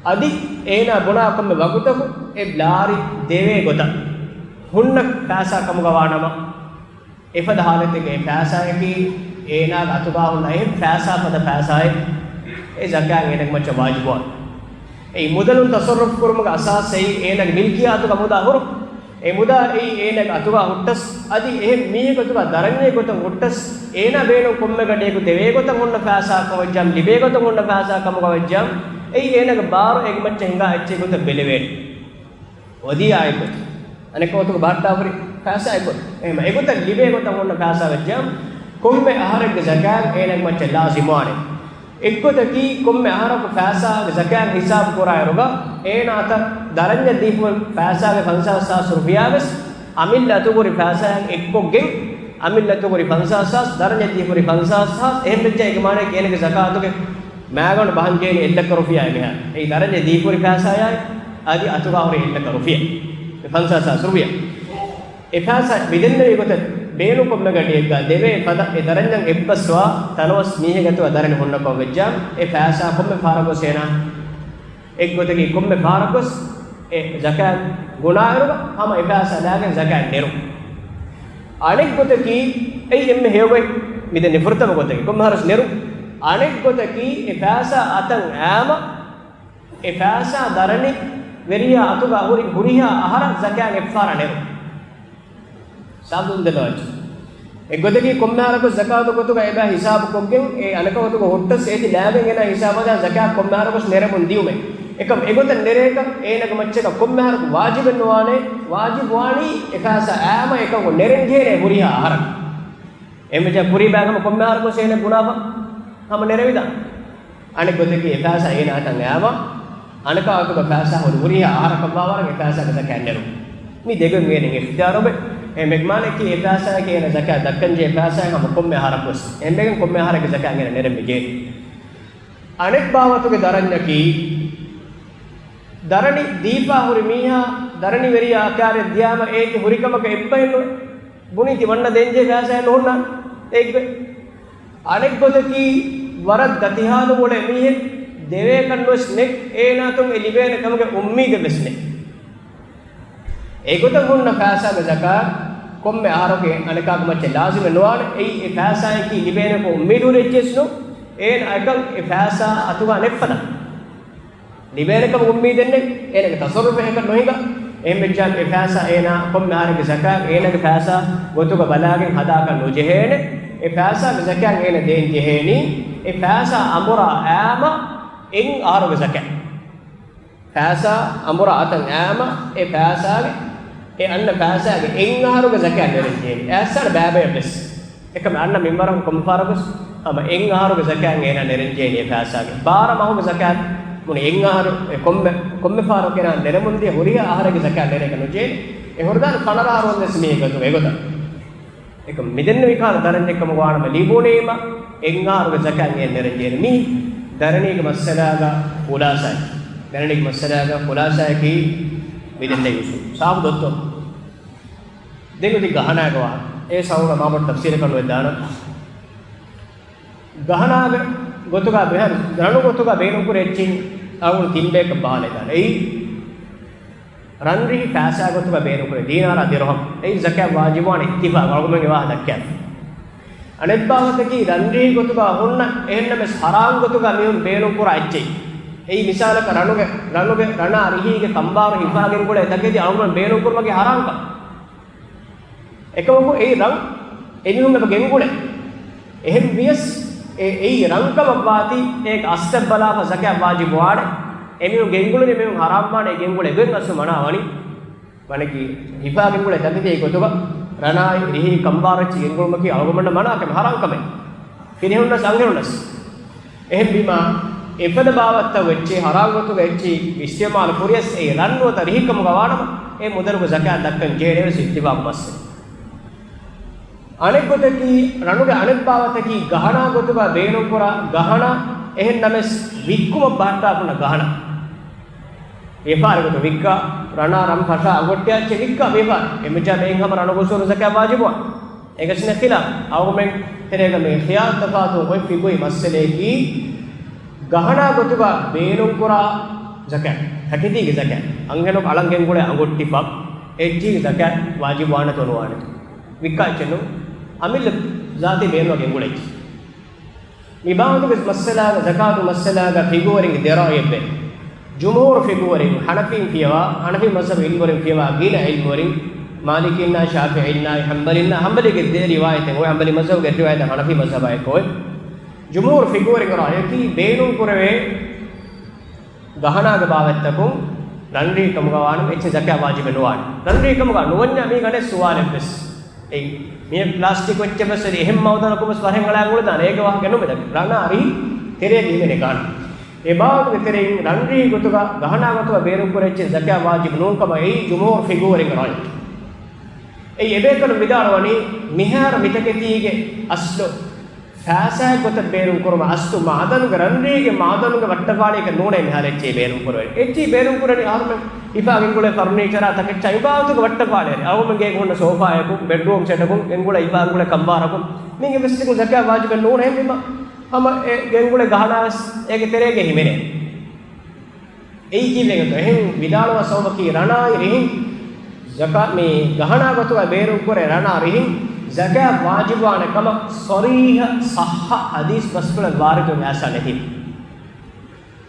އަދި އޭނާ ބުނާ ކޮންމެ ވަގުތަކު އެ ލާރި ދެވޭ ގޮތަށް ހުންނަ ފައިސާ ކަމުގަ ވާނަމަ، އެފަދަ ހާލަތެއްގަ އެ ފައިސާއަކީ އޭނާގެ އަތުގަ ހުންނަ އެހެން ފައިސާ ފަދަ ފައިސާއެއް، އެ ޒަކާތް އޭނާގެ މައްޗަށް ވާޖިބުވާނެ. އެއީ މުދަލުން ތަޞައްރުފު ކުރުމުގެ އަސާސް އެއީ އޭނާގެ މިލްކިޔާތުގަ މުދާ ހުރުން. އެ މުދާ އެއީ އޭނާގެ އަތުގަ ހުއްޓަސް، އަދި އެހެން މީހެއްގެ އަތުގަ ދަރަންޏެއް ގޮތަށް ހުއްޓަސް، އޭނާ ބޭނުން ކޮންމެ ގަޑިއަކު ދެވޭ ގޮތަށް ހުންނަ ފައިސާ ކަމަށް ވެއްޖާމަ، ލިބޭ ގޮތަށް ހުންނަ ފައިސާ ކަމުގަ ވެއްޖާމަ، އެއީ އޭނާގެ ބާރު އޭގެ މައްޗަށް ހިނގާ އެއްޗެއް ގޮތަށް ބެލެވޭނެ. ވަދީޢާއެއް ގޮތަށް. އަނެއްކާ ވަގުތަކު ބަހައްޓާފަ ހުރި ފައިސާއެއް ގޮތަށް. އެހެން އެގޮތަށް ލިބޭ ގޮތަށް ހުންނަ ފައިސާ ވެއްޖާމަ، ކޮންމެ އަހަރެއްގެ ޒަކާތް އޭނާގެ މައްޗަށް ލާޒިމުވާނެ. އެއްގޮތަކީ ކޮންމެ އަހަރަކު ފައިސާގެ ޒަކާތް ހިސާބު ކުރާއިރުގަ، އޭނާ އަތަށް ދަރަންޏަށް ދީފަ ހުރި ފައިސާގެ ފަންސާސް ހާސް ރުފިޔާ ވެސް، އަމިއްލަ އަތުގަ ހުރި ފައިސާއަށް އެއްކޮށްގެން، އަމިއްލަ އަތުގަ ހުރި ފަންސާސް ހާސް، ދަރަންޏަށް ދީފަ ހުރި ފަންސާސް ހާސް، އެހެން ވެއްޖާ އޭގެ މާނައަކީ އޭނާގެ ޒަކާތުގެ މައިގަނޑު ބަހަން ޖެހޭނީ އެއްލައްކަ ރުފިޔާއެއް މިހާރު. އެއީ ދަރަންޏަށް ދީފަ ހުރި ފައިސާއާއި އަދި އަތުގަ ހުރި އެއްލައްކަ ރުފިޔާ. އެ ފަންސާސް ހާސް ރުފިޔާ. އެ ފައިސާ މިދެންނެވި ގޮތަށް ބޭނުން ކޮންމެ ގަޑިއެއްގަ ދެވޭ ފަދަ އެ ދަރަންޏަށް އެއްބަސްވާ ތަނަވަސް މީހެއްގެ އަތުގަ ދަރަނި ހުންނަކަމަށް ވެއްޖާ، އެ ފައިސާ ކޮންމެ ފަހަރަކުވެސް އޭނާ އެއްގޮތަކީ ކޮންމެ ފަހަރަކުވެސް އެ ޒަކާތް ގުނާއިރުގަ ހަމަ އެ ފައިސާ ލާގެން ޒަކާތް ނެރު. އަނެއްގޮތަކީ އެއީ އެންމެ ހެޔޮގޮތް މިދެންނެވި ފުރަތަމަ ގޮތަކީ ކޮންމެ ފަހަރަކުވެސް ނެރު. އަނެއްގޮތަކީ، އެ ފައިސާ އަތަށް އައިމަ، އެ ފައިސާ ދަރަނި ވެރިޔާ އަތުގަ ހުރި ހުރިހާ އަހަރަށް ޒަކާތް އެއްފަހަރަށް ނެރު. ސާބުން ދެލޯއްޗު. އެއްގޮތަކީ ކޮންމެ އަހަރަކު ޒަކާތު ގޮތުގަ އެބަ ހިސާބު ކޮށްގެން، އެ އަނެކަ ގޮތުގަ ހުއްޓަސް އޭތި ލާގެން އޭނާ ހިސާބަށް ޒަކާތް ކޮންމެ އަހަރަކުސް ނެރެމުން ދިޔުމެއް. އެކަމް އެގޮތަށް ނެރޭކަށް އޭނަގެ މައްޗަކަށް ކޮންމެ އަހަރަކު ވާޖިބެއް ނުވާނެ، ވާޖިބު ވާނީ އެ ފައިސާ އައިމަ އެކަމަކު ނެރެން ޖެހޭނެ ހުރިހާ އަހަރަކު. އެހެންވެއްޖާ ކުރީ ބައިކަމަށް ކޮންމެ އަހަރަކުސް އޭނަ ގުނާފަ ހަމަ ނެރެވިދާނެ. އަނެއް ގޮތަކީ އެ ފައިސާ އޭނާ އަތަށް އައިމަ، އަނެކާ އަތުގަ ފައިސާ ހުރި ހުރިހާ އަހަރަކަށްވާވަރަށް އެ ފައިސާގެ ޒަކާތް ނެރުން. މި ދެގޮތް އޭނަ އިޚްތިޔާރުވޭ. އެހެން މާނައަކީ އެ ފައިސާއަކީ އޭނަ ޒަކާތް ދައްކަންޖެހޭ ފައިސާއެއް ހަމަ ކޮންމެ އަހަރަކުވެސް. އެހެންވެގެން ކޮންމެ އަހަރެއްގެ ޒަކާތް އޭނަ ނެރެން މި ޖެހޭ. އަނެއް ބާވަތުގެ ދަރަންޏަކީ، ދަރަނި ދީފާ ހުރި މީހާ، ދަރަނިވެރިޔާ އަކާރެއް ދިޔާމަ އޭތި ހުރިކަމަކަށް އެއްބަހެއް ނު-، ބުނީތި ވަންނަ ދޭންޖެހޭ ފައިސާއެއް ނުހުންނާނެ. އެއްގޮތް. އަނެއް ގޮތަކީ، ވަރަށް ދަތިހާލު އުޅޭ މީހެއް ދެވޭކަށް ނުވެސް ނެތް، އޭނާ އަތުން އެ ލިބޭނެ ކަމުގެ އުއްމީދެއް ވެސް ނެތް. އެގޮތަށް ހުންނަ ފައިސާގެ ޒަކާތް ކޮންމެ އަހަރަކު އަނެކާގެ މައްޗަށް ލާޒިމެއް ނުވާނެ. އެއީ އެ ފައިސާއަކީ ލިބޭނެކަށް އުއްމީދު ހުރި އެއްޗެއް ވެސް ނޫން. އޭނަ އަކަށް އެ ފައިސާ އަތުގަ ނެތްފަދަ. ލިބޭނެކަމަށް އުއްމީދެއް ނެތް. އޭނަގެ ތަޞައްރުފެއް އެކަން ނުހިނގާ. އެހެންވެއްޖާ އެ ފައިސާ އޭނާ ކޮންމެ އަހަރެއްގެ ޒަކާތް އޭނާގެ ފައިސާ ގޮތުގަ ބަލާގެން ހަދާކަށް ނުޖެހޭނެ. އެ ފައިސާގެ ޒަކާތް އޭނަ ދޭން ޖެހޭނީ އެ ފައިސާ އަނބުރާ އައިމަ އެއް އަހަރުގެ ޒަކާތް. ފައިސާ އަނބުރާ އަތަށް އައިމަ އެ ފައިސާގެ، އެ އަންނަ ފައިސާގެ އެއް އަހަރުގެ ޒަކާތް ނެރެން ޖެހޭނީ. އައިސް އަންނަ ބައިބަޔަށް ވެސް. އެކަމް އަންނަ މިންވަރަކު ކޮންމެ ފަހަރަކުސް ހަމަ އެއް އަހަރުގެ ޒަކާތް އޭނާ ނެރެން ޖެހޭނީ އެ ފައިސާގެ. ބާރަ މަހުގެ ޒަކާތް ބުނި އެއް އަހަރު، އެ ކޮންމެ، ކޮންމެ ފަހަރަކު އޭނާ ނެރެމުން ދިޔަ ހުރިހާ އަހަރެއްގެ ޒަކާތް ނެރޭކަށް ނުޖެހޭނެ. އެ ހުރިދާނެ ފަނަރަ އަހަރު ވަންދެސް މީހެއްގެ ގޮތުގަ އެގޮތަށް. އެކަމް މިދެންނެވި ކަހަލަ ދަރަންޏެއް ކަމަށް ވާނަމަ ލިބުނީމަ އެއް އަހަރުގެ ޒަކާތް އޭނަ ނެރެން ޖެހޭނެ. މީ ދަރަނީގެ މައްސަލާގަ ޚުލާސާއެއް. ދަރަނީގެ މައްސަލާގަ ޚުލާސާއަކީ މިދެންނެވި އުސޫލު. ސާފު ދޮއްތޯ؟ ދެން އޮތީ ގަހަނާގެ ވާހަކަ. އޭ ސަބަބުން މާބޮޑު ތަފްސީލަކަށް ނުވެދާނަން. ގަހަނާގެ ގޮތުގަ މިހާރު ރަނު ގޮތުގަ ބޭނުންކުރި އެއްޗިން އަޅުގަނޑު ތިން ބަޔަކަށް ބަހާލައިދާނެ. އެއީ ރަންރިހި ފައިސާ ގޮތުގަ ބޭނުންކުރޭ ދީނާރާ ދިރުހަމް. އެއީ ޒަކާތް ވާޖިބުވާނެ އިއްތިފާގު އަޅުގަނޑުމެން އެ ވާހަކަ ދައްކާފަ. އަނެއް ބާވަތަކީ ރަންރިހި ގޮތުގަ ހުންނަ އެހެންނަމެސް ހަރާމް ގޮތުގަ މީހުން ބޭނުންކުރާ އެއްޗެއް. އެއީ މިސާލަކަށް ރަނުގެ، ރަނުގެ، ރަނާ ރިހީގެ ކަނބާރު ހިފާގެން ގުޅޭ ތަކެތި އަޅުގަނޑު ބޭނުންކުރުމަކީ ހަރާމްކަން. އެކަމަކު އެއީ ރަން އެމީހުން އެބަ ގެންގުޅޭ. އެހެން ވިޔަސް އެ، އެއީ ރަންކަމަށްވާތީ އޭގެ އަސްލަށް ބަލާފަ ޒަކާތް ވާޖިބުވާނެ. އެމީހުން ގެންގުޅުނީ މީހުން ހަރާމްވާނެ ގެންގުޅޭ ގޮތް އަސްލު މަނާ ވަނީ. ވަނަކީ ހިފާގެންގުޅޭ ތަކެތީގެ ގޮތުގަ ރަނާއި ރިހީ ކަނބާރައްޗި ގެންގުޅުމަކީ އަޅުގަނޑުމެންނަށް މަނާކަމެއް، ހަރާމްކަމެއް. ފިރިހެނުންނަސް އަންހެނުންނަސް. އެހެންވީމާ، އެފަދަ ބާވަތްތައް އެއްޗެއް ހަރާމް ގޮތުގަ އެއްޗެއް އިސްތިޢުމާލު ކުރިޔަސް އެ ރަން ނުވަތަ ރިހިކަމުގަ ވާނަމަ، އެ މުދަލުގެ ޒަކާތް ދައްކަން ޖެހޭނެ ވެސް އިއްތިފާގު މައްސަލަ. އަނެއްގޮތަކީ، ރަނުގެ އަނެއް ބާވަތަކީ ގަހަނާ ގޮތުގަ ބޭނުންކުރާ ގަހަނާ، އެހެން ނަމަވެސް ވިއްކުމަށް ބަހައްޓާފަ ހުންނަ ގަހަނާ. ވިޔަފާރި ގޮތުން ވިއްކާ، ރަނާ ރަން ފަށާ އަނގޮއްޓި އެއްޗެއް ވިއްކާ ވިޔަފާރި. އެމެޖާ މެއިން ހަމަ ރަނުގެ އުސޫލު ޒަކާތް ވާޖިބުވާނެ. އޭގަސް ނެތް ޚިލާފް. އަޅުގަނޑުމެން ތެރޭގަ މި ޚިޔާލު ތަފާތު އޮތް ފިގުއި މައްސަލައަކީ، ގަހަނާ ގޮތުގަ ބޭނުންކުރާ ޒަކާތް، ތަކެތީގެ ޒަކާތް، އަންހެނަކު އަޅަން ގެންގުޅޭ އަނގޮއްޓިފަ، އެއްޗީގެ ޒަކާތް ވާޖިބުވާނެތޯ ނުވާނެތޯ؟ ވިއްކާ އެއްޗެއް ނޫން. އަމިއްލަ ޒާތީ ބޭނުން ގެންގުޅޭ އެއްޗެއް. މި ބާވަތުގެ މައްސަލާގަ، ޒަކާތު މައްސަލާގަ ފިގުވެރިންގެ ދެ ރައުޔެއްވޭ. ޖުމްހޫރު ފިގުވެރިން، ޙަނަފީން ފިޔަވާ، ޙަނަފީ މަޒްހަބު ޢިލްމުވެރިން ފިޔަވާ، ގިނަ ޢިލްމުވެރިން، މާލިކީންނާ، ޝާފިޢީންނާ، ޙަންބަލީންނާ، ޙަންބަލީގެ ދެ ރިވާޔަތެއް އޮތް، ޙަންބަލީ މަޒްހަބުގެ ރިވާޔަތަށް ޙަނަފީ މަޒްހަބާ އެކު އޮތް. ޖުމްހޫރު ފިގުވެރިންގެ ރައުޔަކީ ބޭނުން ކުރެވޭ ގަހަނާގެ ބާވަތްތަކުން ރަންރީ ކަމުގަ ވާނަމަ އެއްޗެއް ޒަކާތް ވާޖިބެއް ނުވާނެ. ރަންރީ ކަމުގަ ނުވަންޏާ މީގަ އަނެއް ސުވާލެއްވެސް. އެއީ، މިއެއް ޕްލާސްޓިކް އެއްޗެއްވެސް އެހެން މައުދަނަކުންވެސް ފަރެއް އަޅާ ގުޅިދާނެ. އޭގެ ވާހަކަ ނުމެދަ. ރަނާ ރިހި ތެރޭގަ ހިމެނޭ ގަހަނާ. އެ ބާވަތުގެ ތެރެއިން ރަންރީ ގޮތުގަ ގަހަނާ ގޮތުގަ ބޭނުންކުރި އެއްޗެއް ޒަކާތް ވާޖިބު ނޫންކަމަށް އެއީ ޖުމްހޫރު ފިގުވެރިންގެ ރައުޔެއް. އެއީ އެބޭކަލުން ވިދާޅުވަނީ މިހާރު މިތަކެތީގެ އަސްލު ފައިސާއެއް ގޮތަށް ބޭނުންކުރުމަށް އަސްލު މައުދަނުގެ ރަންރީގެ މައުދަނުގެ ވައްޓަފާޅިއެއް ނޫނޭ މިހާރު އެއްޗެއް ބޭނުންކުރެވޭ. އެއްޗެއް ބޭނުންކުރަނީ އަހަރުމެން ހިފާގެންގުޅޭ ފަރުނީޗަރާ ތަކެއްޗާ އެބާވަތުގެ ވައްޓަފާޅިއެއް. އަޅުގަނޑުމެން ގޭގަ ހުންނަ ސޯފާއަކުން، ބެޑްރޫމް ސެޓަކުން، ގެންގުޅޭ ހިފާގެންގުޅޭ ކަނބާރަކުން، މީގެ ވެސް ގަހަނާ ވާޖިބެއް ނޫނޭ ހެންވީމަ. ހަމަ އެ ގެންގުޅޭ ގަހަނާވެސް އޭގެ ތެރޭގަ ހިމެނޭ. އެއީ ކީއްވެގެންތޯ؟ އެހެން ވިދާޅުވާ ސަބަބަކީ ރަނާއި ރިހިން ޒަކާ، މި ގަހަނާ ގޮތުގަ ބޭނުންކުރޭ ރަނާ ރިހިން ޒަކާތް ވާޖިބުވާނެ ކަމަށް ޞަރީޙަ ޞައްޙަ ޙަދީޘް ބަސްފުޅެއް ވާރިދުވެ އައިސް ނެތީ.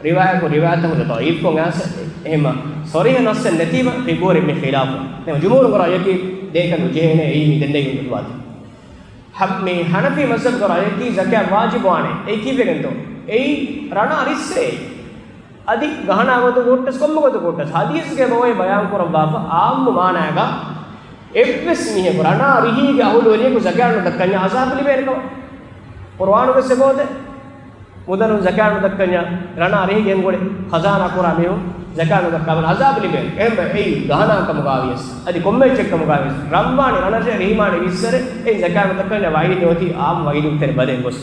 ރިވާޔަތް، ރިވާޔަތްތަކުން ޟަޢީފުކޮށް އައިސް، އެހެންމަ ޞަރީޙަ ނައްޞެއް ނެތީމަ ފިގުރެއް މި ޚިލާފު. ދެން ޖުމްހޫރުގެ ރައުޔަކީ ދޭކަށް ނުޖެހޭނެ، އެއީ މި ދެންނެވި ފަތުވާތައް. ހަ-، މި ޙަނަފީ މަޒްހަބުގެ ރައުޔަކީ ޒަކާތް ވާޖިބުވާނެ. އެއީ ކީއްވެގެންތޯ؟ އެއީ ރަނާ ރިއްސޭ. އަދި ގަހަނާ ގޮތުގަ ހުއްޓަސް ކޮންމެ ގޮތަކަށް ހުއްޓަސް، ޙަދީޘްގެ ބައޮތް ބަޔާން ކުރައްވާފަ، ޢާއްމު މާނާގަ އެއްވެސް މީހަކު ރަނާ ރިހީގެ އަހުލުވެރިޔަކު ޒަކާތް ނުދައްކަންޏާ ޢަޛާބު ލިބޭނެ ކަމަށް. ޤުރުއާނުގެ އެއްބައޮތެއް. މުދަލުން ޒަކާތް ނުދައްކަންޏާ، ރަނާ ރިހީގެ ގެންގުޅި ޚަޒާނާ ކުރާ މީހުން ޒަކާތް ނުދައްކާ އަމިން ޢަޛާބު ލިބޭނެ. އެހެންވެ އެއީ ގަހަނާ ކަމުގައިވިޔަސް، އަދި ކޮންމެ އެއްޗެއް ކަމުގައިވިޔަސް، ރަންވާނެ، ރަނަށޭ ރިހިމާނެ ވިއްސަރެ، އެއީ ޒަކާތް ނުދައްކަންޏާ ވަޢީދު އޮތީ ޢާއްމު ވަޢީދުގެ ތެރެ ބަދަލެއް ގޮސް.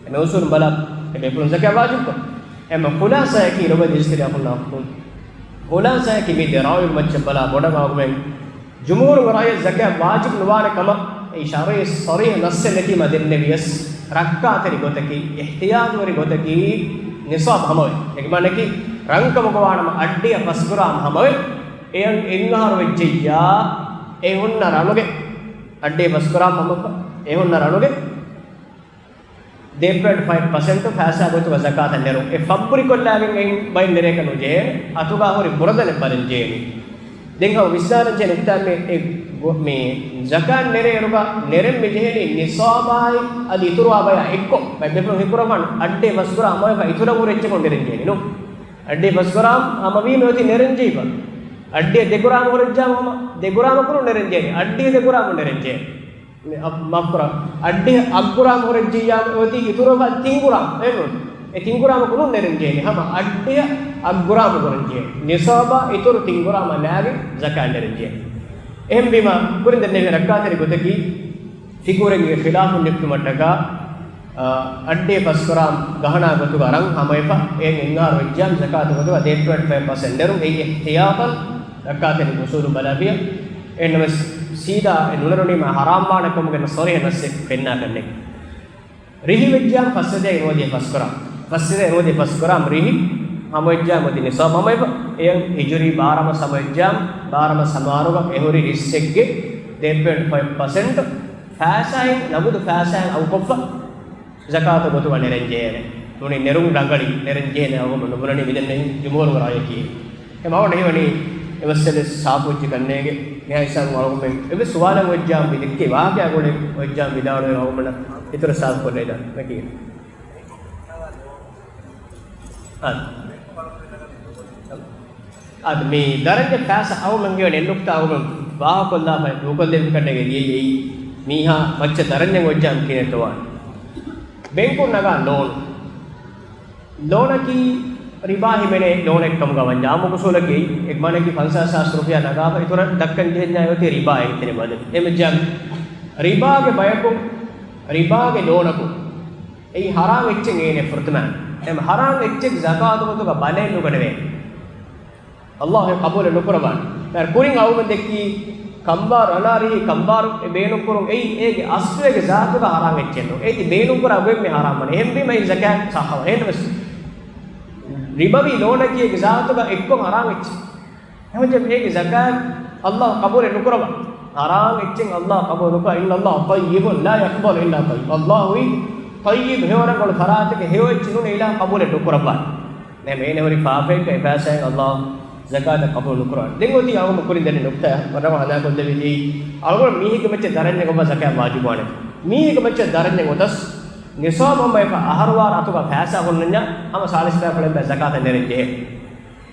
އެމެ އުސޫލުން ބަލާ، އެ ބޭފުޅުން ޒަކާތް ވާޖިބުކޮށް. އެމަ ޚުލާޞާއަކީ ލޮބެ ދިސްތިރި އަޚުންނާ އުޚްތުން. ޚުލާޞާއަކީ މި ދެ ރާވި މައްޗަށް ބަލާ ބޮޑަށް އަޅުގަނޑުމެން ޖުމްހޫރުގެ ރައުޔަށް ޒަކާތް ވާޖިބު ނުވާނެ ކަމަށް އެ ޝަރުޢީ ޞަރީޙަ ނައްޞެއް ނެތީމަ ދެންނެވިޔަސް، ރައްކާތެރި ގޮތަކީ، އިޙްތިޔާޠުވެރި ގޮތަކީ ނިޞާބު ހަމަވެ. އޭގެ މާނައަކީ ރަންކަމުގަ ވާނަމަ އައްޑިހަ ފަސް ގްރާމް ހަމަވެ. އެޔަށް އެއްއަހަރު ވެއްޖެއްޔާ، އެ ހުންނަ ރަނުގެ، އައްޑިހަ ފަސް ގްރާމް ހަމަވެފަ، އެ ހުންނަ ރަނުގެ ދޭއް ޕޮއިންޓް ފައިވް ޕަސެންޓު ފައިސާ ގޮތުގަ ޒަކާތަށް ނެރުން. އެ ފައްބުރިކޮށްލާގެން އެއިން ބައެއް ނެރޭކަށް ނުޖެހޭނެ. އަތުގަ ހުރި ބުރަދަނެއް ބަލަން ޖެހޭނީ. ދެން ހަމަ ވިސްނާލަން ޖެހޭ ނުކުތާ މި އެ ގޮ-، މި ޒަކާތް ނެރޭ އިރުގަ ނެރެން މި ޖެހޭނީ ނިޞާބާއި އަދި އިތުރު އާބަޔާ އެއްކޮށް. ބައެއް ބޭފުޅުން ހީކުރައްވާނެ އައްޑިހަ ފަސް ގްރާމް ހަމަވެފަ އިތުރަށް ހުރި އެއްޗަކުން ނެރެން ޖެހޭނީ ނޫން. އައްޑިހަ ފަސް ގްރާމް ހަމަވީމަ އޮތީ ނެރެން ޖެހިފަ. އައްޑިހަ ދެ ގްރާމް ހުރެއްޖާމަ ހަމަ ދެ ގްރާމަކުން ނެރެން ޖެހޭނީ. އައްޑިހަ ދެ ގްރާމް ނެރެން ޖެހޭނީ. މި އަ-، މާފުކުރާ، އައްޑިހަ އަށް ގްރާމް ހުރެއްޖިއްޔާ އޮތީ އިތުރު ތިން ގްރާމް އެއްނު. އެ ތިން ގްރާމަކުން ނެރެން ޖެހޭނީ. ހަމަ އައްޑިހަ އަށް ގްރާމް ހުރެން ޖެހޭ. ނިޞާބާ އިތުރު ތިން ގްރާމަށް ނާގި ޒަކާތް ނެރެން ޖެހޭ. އެހެންވީމަ ކުރިން ދެންނެވި ރައްކާތެރި ގޮތަކީ، ފިގުރެއްގެ ޚިލާފުން ނެތުމަށްޓަކާ، އަ، އައްޑިހަ ފަސް ގްރާމް ގަހަނާ ގޮތުގަ ރަން ހަމަވެފަ، އެއިން އެއްއަހަރު ވެއްޖާމަ ޒަކާތު ގޮތުގަ ދޭއް ޕޮއިންޓް ފައިވް ޕަސެންޓް ނެރުން. އެއީ އިޙްތިޔާޠަން ރައްކާތެރި އުސޫލު ބަލާފިޔަ. އެހެންނަމަވެސް ސީދާ އެ ނުނެރުނީމަ ޙަރާމް ވާނެ ކަމުގެ ޞަރީޙަ ނައްޞެއް ފެންނާކަށް ނެތް. ރިހި ވެއްޖާމަ ފަސް ހަތައެއް ނުވަދިހަ ފަސް ގްރާމް. ފަސް ހަތައެއް ނުވަދިހަ ފަސް ގްރާމް ރިހި ހަމަވެއްޖާމަ އޮތީ ނިޞާބު ހަމަވެފަ. އެޔަށް ހިޖުރީ ބާރަ މަސް ހަމަވެއްޖާމަ، ބާރަ މަސް ހަމަވާއިރުގަ އެހުރި ރިއްސެއްގެ ދޭއް ޕޮއިންޓް ފައިވް ޕަސެންޓް ފައިސާއިން، ނަގުދު ފައިސާއިން އަގުކޮށްފަ ޒަކާތު ގޮތުގަ ނެރެން ޖެހޭނެ. ނޫނީ ނެރުން ރަނގަޅީ، ނެރެން ޖެހޭނެ އަޅުގަނޑު ނުބުނަނީ މިދެންނެވި ޖުމްހޫރުގެ ރައުޔަކީ. އެ މަވަނަ ހީވަނީ އެ މައްސަލަ ސާފުވެއްޖެ ކަންނޭނގެ. މިހާ ހިސާބުން އަޅުގަނޑުމެން އެއްވެސް ސުވާލެއް އޮތްޖާމަ މި ދެއްކޭ ވާހަކައާ ގުޅޭ އޮތްޖާމަ ވިދާޅުވެ އަޅުގަނޑަށް އިތުރަށް ސާފުކޮށްލައިދާން ވެކި. އާދެ. އާދެ، މި ދަރަންޏަށް ފައިސާ އަހުމެންގެ ވަނީ އެއް ނުކުތާ އަހުމެން ވާހަކޮށްލާފައި ދޫކޮށްލެވި ކަންނޭނގެ ދިޔައީ މީހާ މައްޗަށް ދަރަންޏެއް އޮތްޖާމަ ކިހިނެއްތޯ ވާނެ. ބެންކުން ނަގާ ލޯނު. ލޯނަކީ ރިބާ ހިމެނޭ ލޯނެއް ކަމުގަ ވަންޏާ އާއްމު އުސޫލަކީ، އެ މާނައަކީ ފަންސާސް ހާސް ރުފިޔާ ނަގާފަ އިތުރަށް ދައްކަން ޖެހެންޏާ އޮތީ ރިބާ އެހެން ތެރެ ބަދަލު. އެމެއްޖާ ރިބާގެ ބަޔަކު، ރިބާގެ ލޯނަކު އެއީ ހަރާމް އެއްޗެއް އޭނެ ފުރަތަމަ. އެމް ހަރާމް އެއްޗެއް ޒަކާތު ގޮތުގަ ބަލައެއް ނުގަނެވޭ. އައްލާހު އެ ޤަބޫލެއް ނުކުރައްވާނެ. ދާ ކުރިން އަޅުގަނޑު ދެއްކީ ކަނބާރު، ރަނާ ރިހި ކަނބާރު އެ ބޭނުންކުރުން އެއީ އޭގެ އަސްލު އޭގެ ޒާތުގަ ހަރާމް އެއްޗެއް ނޫން. އޭތި ބޭނުންކުރާ ގޮތް މި ހަރާމް ވަނީ. އެހެންވީމަ އެއީ ޒަކާތް ޞައްޙަވާ. އެހެންނަމަވެސް ރިބަވީ ލޯނަކީ އޭގެ ޒާތުގަ އެއްކޮށް ހަރާމް އެއްޗެއް. އެހެންވެއްޖެ އޭގެ ޒަކާތް އައްލާހު ޤަބޫލެއް ނުކުރައްވާ. ހަރާމް އެއްޗެއް އައްލާހު ޤަބޫލު ނުކުރާ. إن الله طيب لا يقبل إلا طيبا. އައްލާހު ވީ ޠައްޔިބު، ހެޔޮ ރަނގަޅު ފަރާތެއްގެ ހެޔޮ އެއްޗެއް ނޫނީ އިލާހު ޤަބޫލެއް ނުކުރައްވާ. ނޭ މޭނެ ހުރި ފާފައެއްގަ އެ ފައިސާއެއް އައްލާހު ޒަކާތަށް ޤަބޫލު ނުކުރާނެ. ދެން އޮތީ އަޅުގަނޑު ކުރިން ދެންނެވި ނުކުތާ ވަރަށް ހަނދާންކޮށްދެއްވީ. އަޅުގަނޑު މީހެއްގެ މައްޗަށް ދަރަންޏެއް އޮވާ ޒަކާތް ވާޖިބުވާނެ. މީހެއްގެ މައްޗަށް ދަރަންޏެއް އޮތަސް ނިޞާބު ހަމަވެފަ އަހަރުވާރަށް އަތުގަ ފައިސާ ހުންނަންޏާ ހަމަ ސާޅީސް ފައިސާ ފުޅެއް ޒަކާތަށް ނެރެން ޖެހޭ.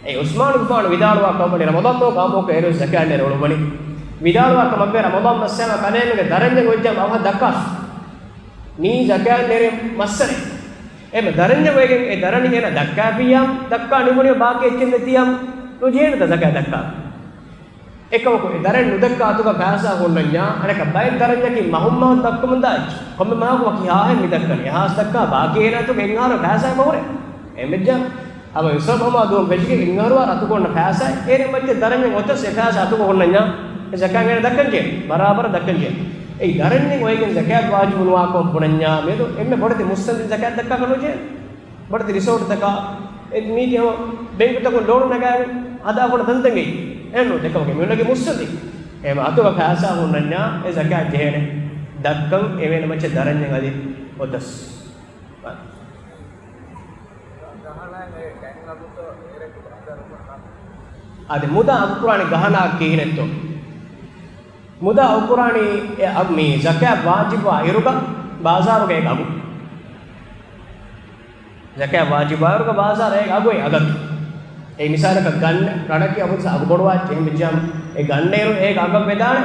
އެ ޢުސްމާނުގެފާނު ވިދާޅުވާ ކަމަށް ވަނީ ރަމަޟާން މަހުގަ އާއްމުކޮށް އޭރު ޒަކާތް ނެރެ އުޅުއްވަނީ. ވިދާޅުވާ ކަމަށްވޭ ރަމަޟާން މައްސަށް ކަލޭމެންގެ ދަރަންޏެއް އޮތްޖާމަ އަވަހަށް ދައްކާ. މީ ޒަކާތް ނެރެ މައްސަރެ. އެމެ ދަރަންޏެއް އޮތްގެން އެ ދަރަނި އޭނަ ދައްކާފިއްޔާ، ދައްކާ ނިމުނީމަ ބާކީ އެއްޗެއް ނެތިއްޔާ، ނުޖެހޭނެތަ ޒަކާތް ދައްކާ. އެކަމަކު އެ ދަރަނި ނުދައްކާ އަތުގަ ފައިސާ ހުންނަންޏާ، އަނެކަ ބައެއް ދަރަންޏަކީ މަހުން މަހުން ދައްކަމުން ދާ އެއްޗެއް. ކޮންމެ މަހަކު ވަކި ހާހެއް މި ދައްކަނީ. އެ ހާސް ދައްކާ ބާކީ އޭނަ އަތުގަ އެއްއަހަރު ފައިސާ މަހުރެ. އެމެއްޖާ ހަމަ އިސާބު ހަމަ ދުވަހު ފެށިގެން އެއްއަހަރުވާ އަތުގަ އޮންނަ ފައިސާ އޭރެ މައްޗަށް ދަރަންޏެއް އޮތަސް އެ ފައިސާ އަތުގަ ހުންނަންޏާ، އެ ޒަކާތް އޭނަ ދައްކަން ޖެހޭ. ބަރާބަރަށް ދައްކަން ޖެހޭ. އެއީ ދަރަންޏެއް އޮތްގެން ޒަކާތް ވާޖިބު ނުވާކަމަށް ބުނަންޏާ މެދު އެންމެ ބޮޑެތި މުއްސަނދިން ޒަކާތް ދައްކާކަށް ނުޖެހޭ. ބޮޑެތި ރިސޯޓްތަކާ، އެ މީގެ ހަމަ ބެންކުތަކުން ލޯނު ނަގާގެން ހަދާފަ އޮންނަ ތަންތަންގައި. އެހެންނު ދެކަމަކީ މި ހުންނަގެ މުއްސަނދި. އެހެން އަތުގަ ފައިސާ ހުންނަންޏާ އެ ޒަކާތް ޖެހޭނެ. ދައްކަން އެވެނި މައްޗަށް ދަރަންޏެއް އަދި އޮތަސް. އަދި މުދާ އަގުކުރާނީ ގަހަނާ ކިހިނެއްތޯ؟ މުދާ އަގުކުރާނީ އެ އަގު، މި ޒަކާތް ވާޖިބުވާ އިރުގަ ބާޒާރުގަ އޭގެ އަގު. ޒަކާތް ވާޖިބުވާ އިރުގަ ބާޒާރު އޭގެ އަގު އެ އަގަކީ. އެ މިސާލަކަށް ގަންނަ ރަނަކީ އަބުދުސާ އަގު ބޮޑުވާ ޖެހެން ވެއްޖާމަ އެ ގަންނަ އިރު އޭގެ އަގަށް ވެދާނެ.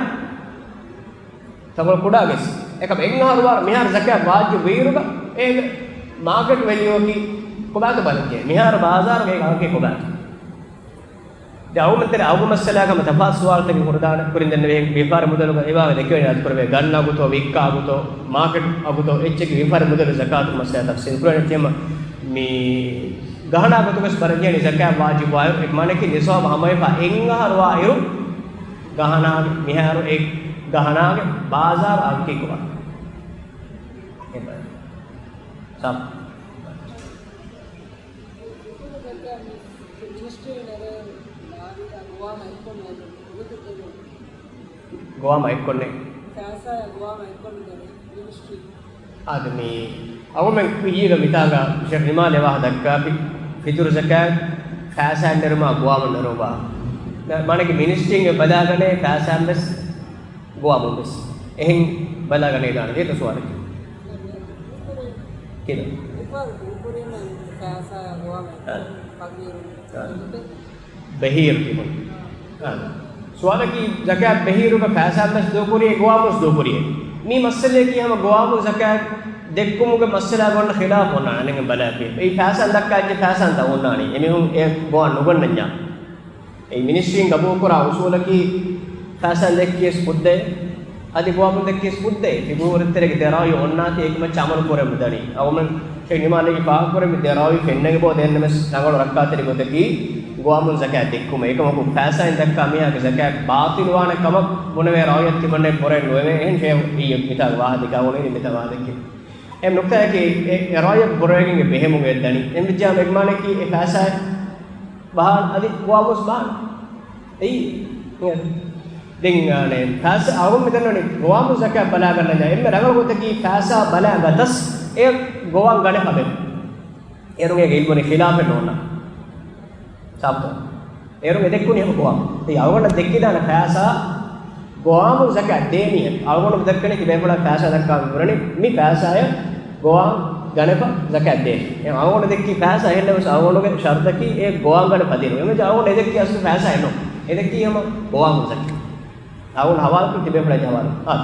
ތަންކޮޅެއް ކުޑަ ގެސް. އެކަމަ އެއް އަހަރު ވާރު މިހާރު ޒަކާތް ވާޖިބު ވީއިރުގަ އޭގެ މާކެޓް ވެލިއުއަކީ ކޮބާތޯ ބަލަން ޖެހޭ. މިހާރު ބާޒާރުގަ އޭގެ އަގަކީ ކޮބާތޯ؟ ދެން އަޅުގަނޑުމެން ތެރޭ އަގު މައްސަލާގަ ހަމަ ތަފާތު ސުވާލުތަކެއް ހުރެދާނެ. ކުރިން ދެންނެވި ވިޔަފާރި މުދަލުގަ އެބަ ދެކެވޭ އަދި ކުރެވޭ ގަންނަ އަގުތޯ، ވިއްކާ އަގުތޯ، މާކެޓް އަގުތޯ، އެއްޗެއްގެ ވިޔަފާރި މުދަލު ޒަކާތު މައްސަލާ ތަފްސީލް ކުރާނެ. ތިޔަމަ މި ގަހަނާ ގޮތުގަސް ބަރަންޖެހެނީ ޒަކާތް ވާޖިބުވާއިރު، އެ މާނައަކީ ނިޞާބު ހަމަވެފަ އެއް އަހަރު ވާއިރު ގަހަނާގެ، މިހާރު އެ ގަހަނާގެ ބާޒާރު އަގު ކީކުރާ. ސާފު. ގޮވާމަ އެއްކޮށްނެ. އާދެ، މި އަޅުގަނޑުމެން ކުއްޔީގަ މިތާގަ ޝޭޚް ނިމާލް އެ ވާހަކަ ދައްކާފި، ފިތުރު ޒަކާތް ފައިސާއިން ނެރުމާ ގޮވާމަ ނެރުމާ. މާނައަކީ މިނިސްޓްރީން އެ ބަލާގަނޭ ފައިސާއިން ވެސް ގޮވާމުން ވެސް. އެހެން ބަލާގަނެވިދާނެ އޭތަ ސުވާލަކީ. ކިހިނެއް؟ އާ. އާ. ބަހީރު ތިބުނު. އާ. ސުވާލަކީ ޒަކާތް ބަހީރުގަ ފައިސާއިން ވެސް ދޫކުރިއޭ، ގޮވާމުން ވެސް ދޫކުރިއޭ. މި މައްސަލައަކީ ހަމަ ގޮވާމުން ޒަކާތް ދެއްކުމުގެ މައްސަލާގަ އޮންނަ ޚިލާފު އޮންނާނެ އަނެއް ބަލާފި. އެއީ ފައިސާއިން ދައްކާ އެއްޗެއް ފައިސާއިން ދަ އޮންނާނީ. އެމީހުން އެ ގޮވާން ނުގަންނަންޏާ. އެ މިނިސްޓްރީން ގަބޫލުކުރާ އުސޫލަކީ ފައިސާ ދެއްކިޔަސް ފުއްދޭ، އަދި ގޮވާމުން ދެއްކިޔަސް ފުއްދޭ. ފިޤުހު ރައްތެރޭގެ ދެ ރާވީ އޮންނާތީ އެކަމަށް އަމަލު ކުރަމުން ދަނީ. އަޅުގަނޑުމެން ޝޭޚް ނިމާލް އެއީ ފާހަގަކުރަމި ދެ ރާވީ ފެންނަން އެބަ އޮތް އެންނަމެސް ރަނގަޅު ރައްކާތެރި ގޮތަކީ ގޮވާމުން ޒަކާތް ދެއްކުމޭ. އެކަމަކު ފައިސާއިން ދައްކާ މީހާގެ ޒަކާތް ބާޠިލުވާނެ ކަމަށް ބުނެވޭ ރާވީއެއް ތިމަންނަ ބުރައެއް ނުވެވޭ. އެހެން ޝޭޚް އެއީ މިތާގަ ވާހަކަ ދެއްކާ އޮނި މިތާ ވާހަކަ ދެއްކި. އެ ނުކްތާއަކީ އެ، އެ ރާވީއަކު ބުރަވެގެން ބެހެމުން އެއްދަނީ. އެން ވިއްޖާމަ އެކްމާނަކީ އެ ފައިސާ ބަހާން އަދި ގޮވާމުސް ބަހާން. އެއީ. ދެން، އާނެ، ފައިސާ އަޅުގަނޑު މިދަންނަވަނީ ގޮވާމު ޒަކާތް ބަލާގަންނަންޏާ އެންމެ ރަނގަޅު ގޮތަކީ ފައިސާ ބަލާ ގަތަސް އެ ގޮވާން ގަނެފަ ބެހޭ. އޭރުން އޭގެ އިލްމުވަނީ ޚިލާފެއް ނޯންނާ. ސާބިތު. އޭރުން އެ ދެއްކުނީ ހަމަ ގޮވާމު. އެ އަޅުގަނޑަށް ދެއްކިދާނެ ފައިސާ ގޮވާމު ޒަކާތް ދޭނީ. އަޅުގަނޑު ދެއްކަނީ ތިބޭފުޅާ ފައިސާ ދައްކާ މި ބުނަނީ މި ފައިސާއަށް ގޮވާން ގަނެފަ ޒަކާތް ދޭނީ. އެ އަޅުގަނޑު ދެއްކި ފައިސާ އެހެންނަމަވެސް އަޅުގަނޑުގެ ޝަރުތަކީ އެ ގޮވާން ގަނެފަ ދިނުން. އެމެޖާ އަޅުގަނޑު އެ ދެއްކީ އަސްލު ފައިސާއެއް ނޫން. އެ ދެއްކީ ހަމަ ގޮވާމު ޒަކާތް. އަޅުގަނޑު ހަވާލުކޮށް ތިބޭފުޅާ ޖަވާބު. އާ.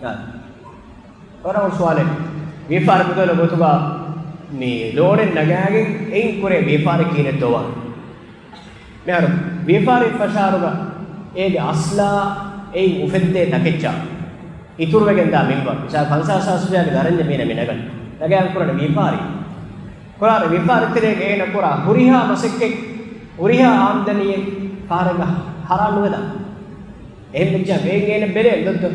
އާ. ވަރަށް ހުސް ސުވާލެއް. ވިޔަފާރި މުދަލު ގޮތުގަ މި ލޯނެއް ނަގާގެން އެއިން ކުރޭ ވިޔަފާރި ކިހިނެއްތޯ ވާން. މިހާރު ވިޔަފާރި ފަށާރުގަ އޭގެ އަސްލާ އެއިން އުފެއްދޭ ތަކެއްޗާ އިތުރުވެގެން ދާ މިންވަރު. މިސާލަކަށް ފަންސާސް ހާސް ރުފިޔާގެ ދަރަންޏެއް މީނަ މި ނަގަން. ނަގާގެން ކުރާނެ ވިޔަފާރި. ކުރާނެ ވިޔަފާރި ތެރޭގަ އޭނަ ކުރާ ހުރިހާ މަސައްކަތް، ހުރިހާ އާމްދަނީއެއް ފަހަރެއްގަ ހަރާން ނުވެދާނެ. އެހެން ވެއްޖާ އޭގެ އޭނަ ބެލޭ ދޮއްދޮ.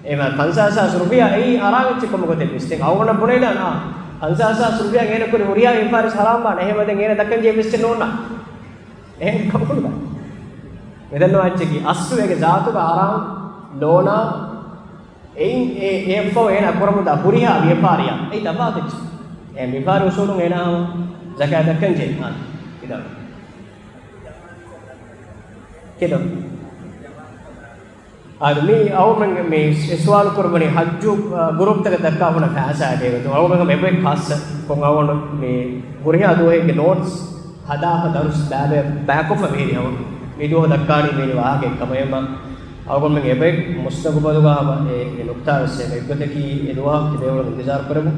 އެ ފަންސާސް ހާސް ރުފިޔާ އެއީ ހަރާން އެއްޗެއް ކަމުގަ ދެއްވިސް. ދެން އަޅުގަނޑަށް ބުނެދާނެ، އާ، ފަންސާސް ހާސް ރުފިޔާ އޭނަ ކުރި ހުރިހާ ވިޔަފާރި ހަރާން ވާނެ. އެހެންވެ ދެން އޭނަ ދައްކަން ޖެހޭ ވެސް ނޯންނާ. އެހެން ކަމަކުން މިދަންނަވާ އެއްޗަކީ އަސްލު އޭގެ ޒާތުގަ ހަރާން ނޯންނާ. އެއިން އެ، އެއަށްފަހު އޭނަ ކުރަމުންދާ ހުރިހާ ވިޔަފާރިއަށް އެއީ ތަފާތު އެއްޗެއް. އެ ވިޔަފާރި އުސޫލުން އޭނާ ހަމަ ޒަކާތް ދައްކަން ޖެހޭ. އާ، ކިދަން. ކިދަން. އާދެ، މި އަޅުގަނޑުމެން މި ސުވާލު ކުރައްވަނީ ހައްޖު، އާ، ގްރޫޕްތަކަށް ދައްކާ ހުންނަ ފައިސާ ދޭގޮތުން. އަޅުގަނޑުމެން އެބައި ޚާއްޞަ ކޮން އަޅުގަނޑު މި ހުރިހާ ދުވަހެއްގެ ނޯޓްސް ހަދާފަ ދަރުސް ބާބެ ބާކޮށްފަ މިހިރީ ހަމަ މި ދުވަހު ދައްކާނީ މި ވާހަކަ ކަމަށް. އެމަ އަޅުގަނޑުމެން އެބައި މުސްތަގުބަލުގަ ހަމަ އެ، އެ ނުކްތާ ވެސް އެބައި އެއްގޮތަކީ އެ ދުވަހަށް ތިބޭފުޅުން އިންތިޒާރު ކުރެވުން.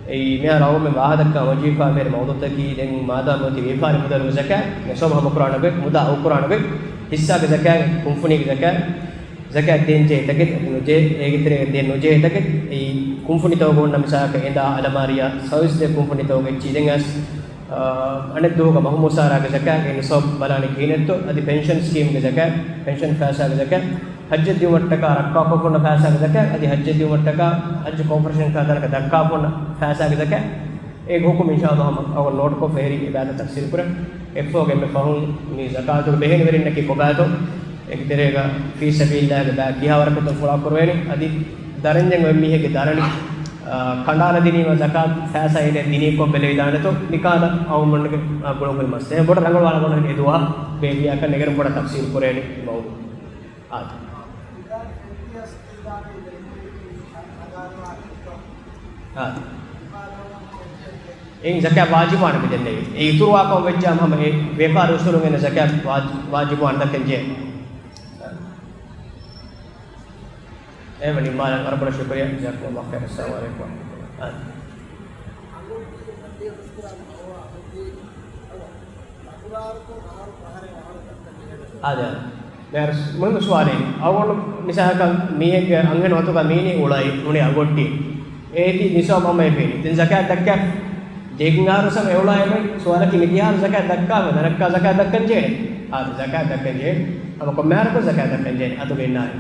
އެއީ މިހާރު އަޅުގަނޑުމެން ވާހަކަ ދައްކާ އަމަޖީފާ މޭރި މައުޟޫޢަކީ ދެން މާދާމް އޮތީ ވިޔަފާރި މުދަލުގެ ޒަކާތް، ނިޞާބު ހަމަކުރާނެ ގޮތް، މުދާ އަގުކުރާނެ ގޮތް، ހިއްސާގެ ޒަކާތް، ކުންފުނީގެ ޒަކާތް، ޒަކާތް ދޭން ޖެހޭ ތަކެތި ނުޖެހޭ، އޭގެ ތެރޭގަ ދޭން ނުޖެހޭ ތަކެތި، އެއީ ކުންފުނިތަކުގަ ހުންނަ މިސާލަކަށް އެނދާ އަލަމާރިއާ ސަރވިސް ދޭ ކުންފުނިތަކުގެ އެއްޗިހި ދެން އަސް، އަ، އަނެއް ދުވަހުގަ މަހު މުސާރާގެ ޒަކާތް އެ ނިޞާބު ބަލާނީ ކިހިނެއްތޯ، އަދި ޕެންޝަން ސްކީމްގެ ޒަކާތް، ޕެންޝަން ފައިސާގެ ޒަކާތް، ހައްޖަށް ދިއުމަށްޓަކާ ރައްކާކޮށްފަ ހުންނަ ފައިސާގެ ޒަކާތް، އަދި ހައްޖަށް ދިއުމަށްޓަކާ ހައްޖު ކޯޕަރޭޝަން ޚާދާނަކަށް ދައްކާފަ ހުންނަ ފައިސާގެ ޒަކާތް. އޭގެ ހުކުމް އިންޝާﷲ ހަމަ އަޅުގަނޑު ނޯޓްކޮށްފަ އެހެރީ އެބައިތައް ތަފްސީލް ކުރަން. އެއްފަހުގެ އެންމެ ފަހުން މި ޒަކާތުގެ ބެހޭނެ ވެރިންނަކީ ކޮބާތޯ؟ އޭގެ ތެރޭގަ ފީ ސަބީލިﷲގެ ބައި ކިހާވަރަކަށްތޯ ފުޅާކުރުވޭނެ. އަދި ދަރަންޏެއް އޮތް މީހެއްގެ ދަރަނި، އާ، ކަނޑާލަ ދިނީމަ ޒަކާތު ފައިސާ އޭނަ ދިނީކޮށް ބެލެވިދާނެތޯ ނިކާލަ އަޅުގަނޑުމެންގެ، އާ، ގުޅުންހުރި މައްސަލަ. ބޮޑަށް ރަނގަޅު އަޅުގަނޑު އެ ދުވަހަށް ބޭއްވިޔާކަށް ނެގެރުން ބޮޑަށް ތަފްސީލް ކުރޭނެ މައުޟޫޢު. އާދެ. އާދެ. އެއިން ޒަކާތް ވާޖިބުވާނެ މިދެންނެވި. އެ އިތުރުވާކަމަށް ވެއްޖާ ހަމަ އެ ވިޔަފާރި އުސޫލުން އޭނަ ޒަކާތް ވާޖި-، ވާޖިބުވާނެ ދައްކަން ޖެހޭ. އެ ވަނީ މާ ވަރަށް ބޮޑަށް ޝުކުރިއްޔާ. ޖަޒާކުމުﷲ ޚައިރަން. އައްސަލާމު ޢަލައިކުމް. އާދެ. އާދެ، އާދެ. މުހިއްމު ސުވާލެއް. އަޅުގަނޑު މިސާލަކަށް މީހެއްގެ އަންހެނު އަތުގަ މީނީ އުޅައި ނޫނީ އަގޮއްޓި. އޭތި ނިސާބު ހަމަ އެބޭނީ. ދެން ޒަކާތް ދައްކާ. ޖެހިގެން އަހަރު ސަމަ އެއުޅާ އެބައި ސުވާލަކީ މިދިޔަ އަހަރު ޒަކާތް ދައްކާ ނަރައްކާ ޒަކާތް ދައްކަން ޖެހޭ. އާދެ، ޒަކާތް ދައްކަން ޖެހޭ. ހަމަ ކޮންމެ އަހަރަކު ޒަކާތް ދައްކަން ޖެހޭ. އަތުގަ އިންނާނެ.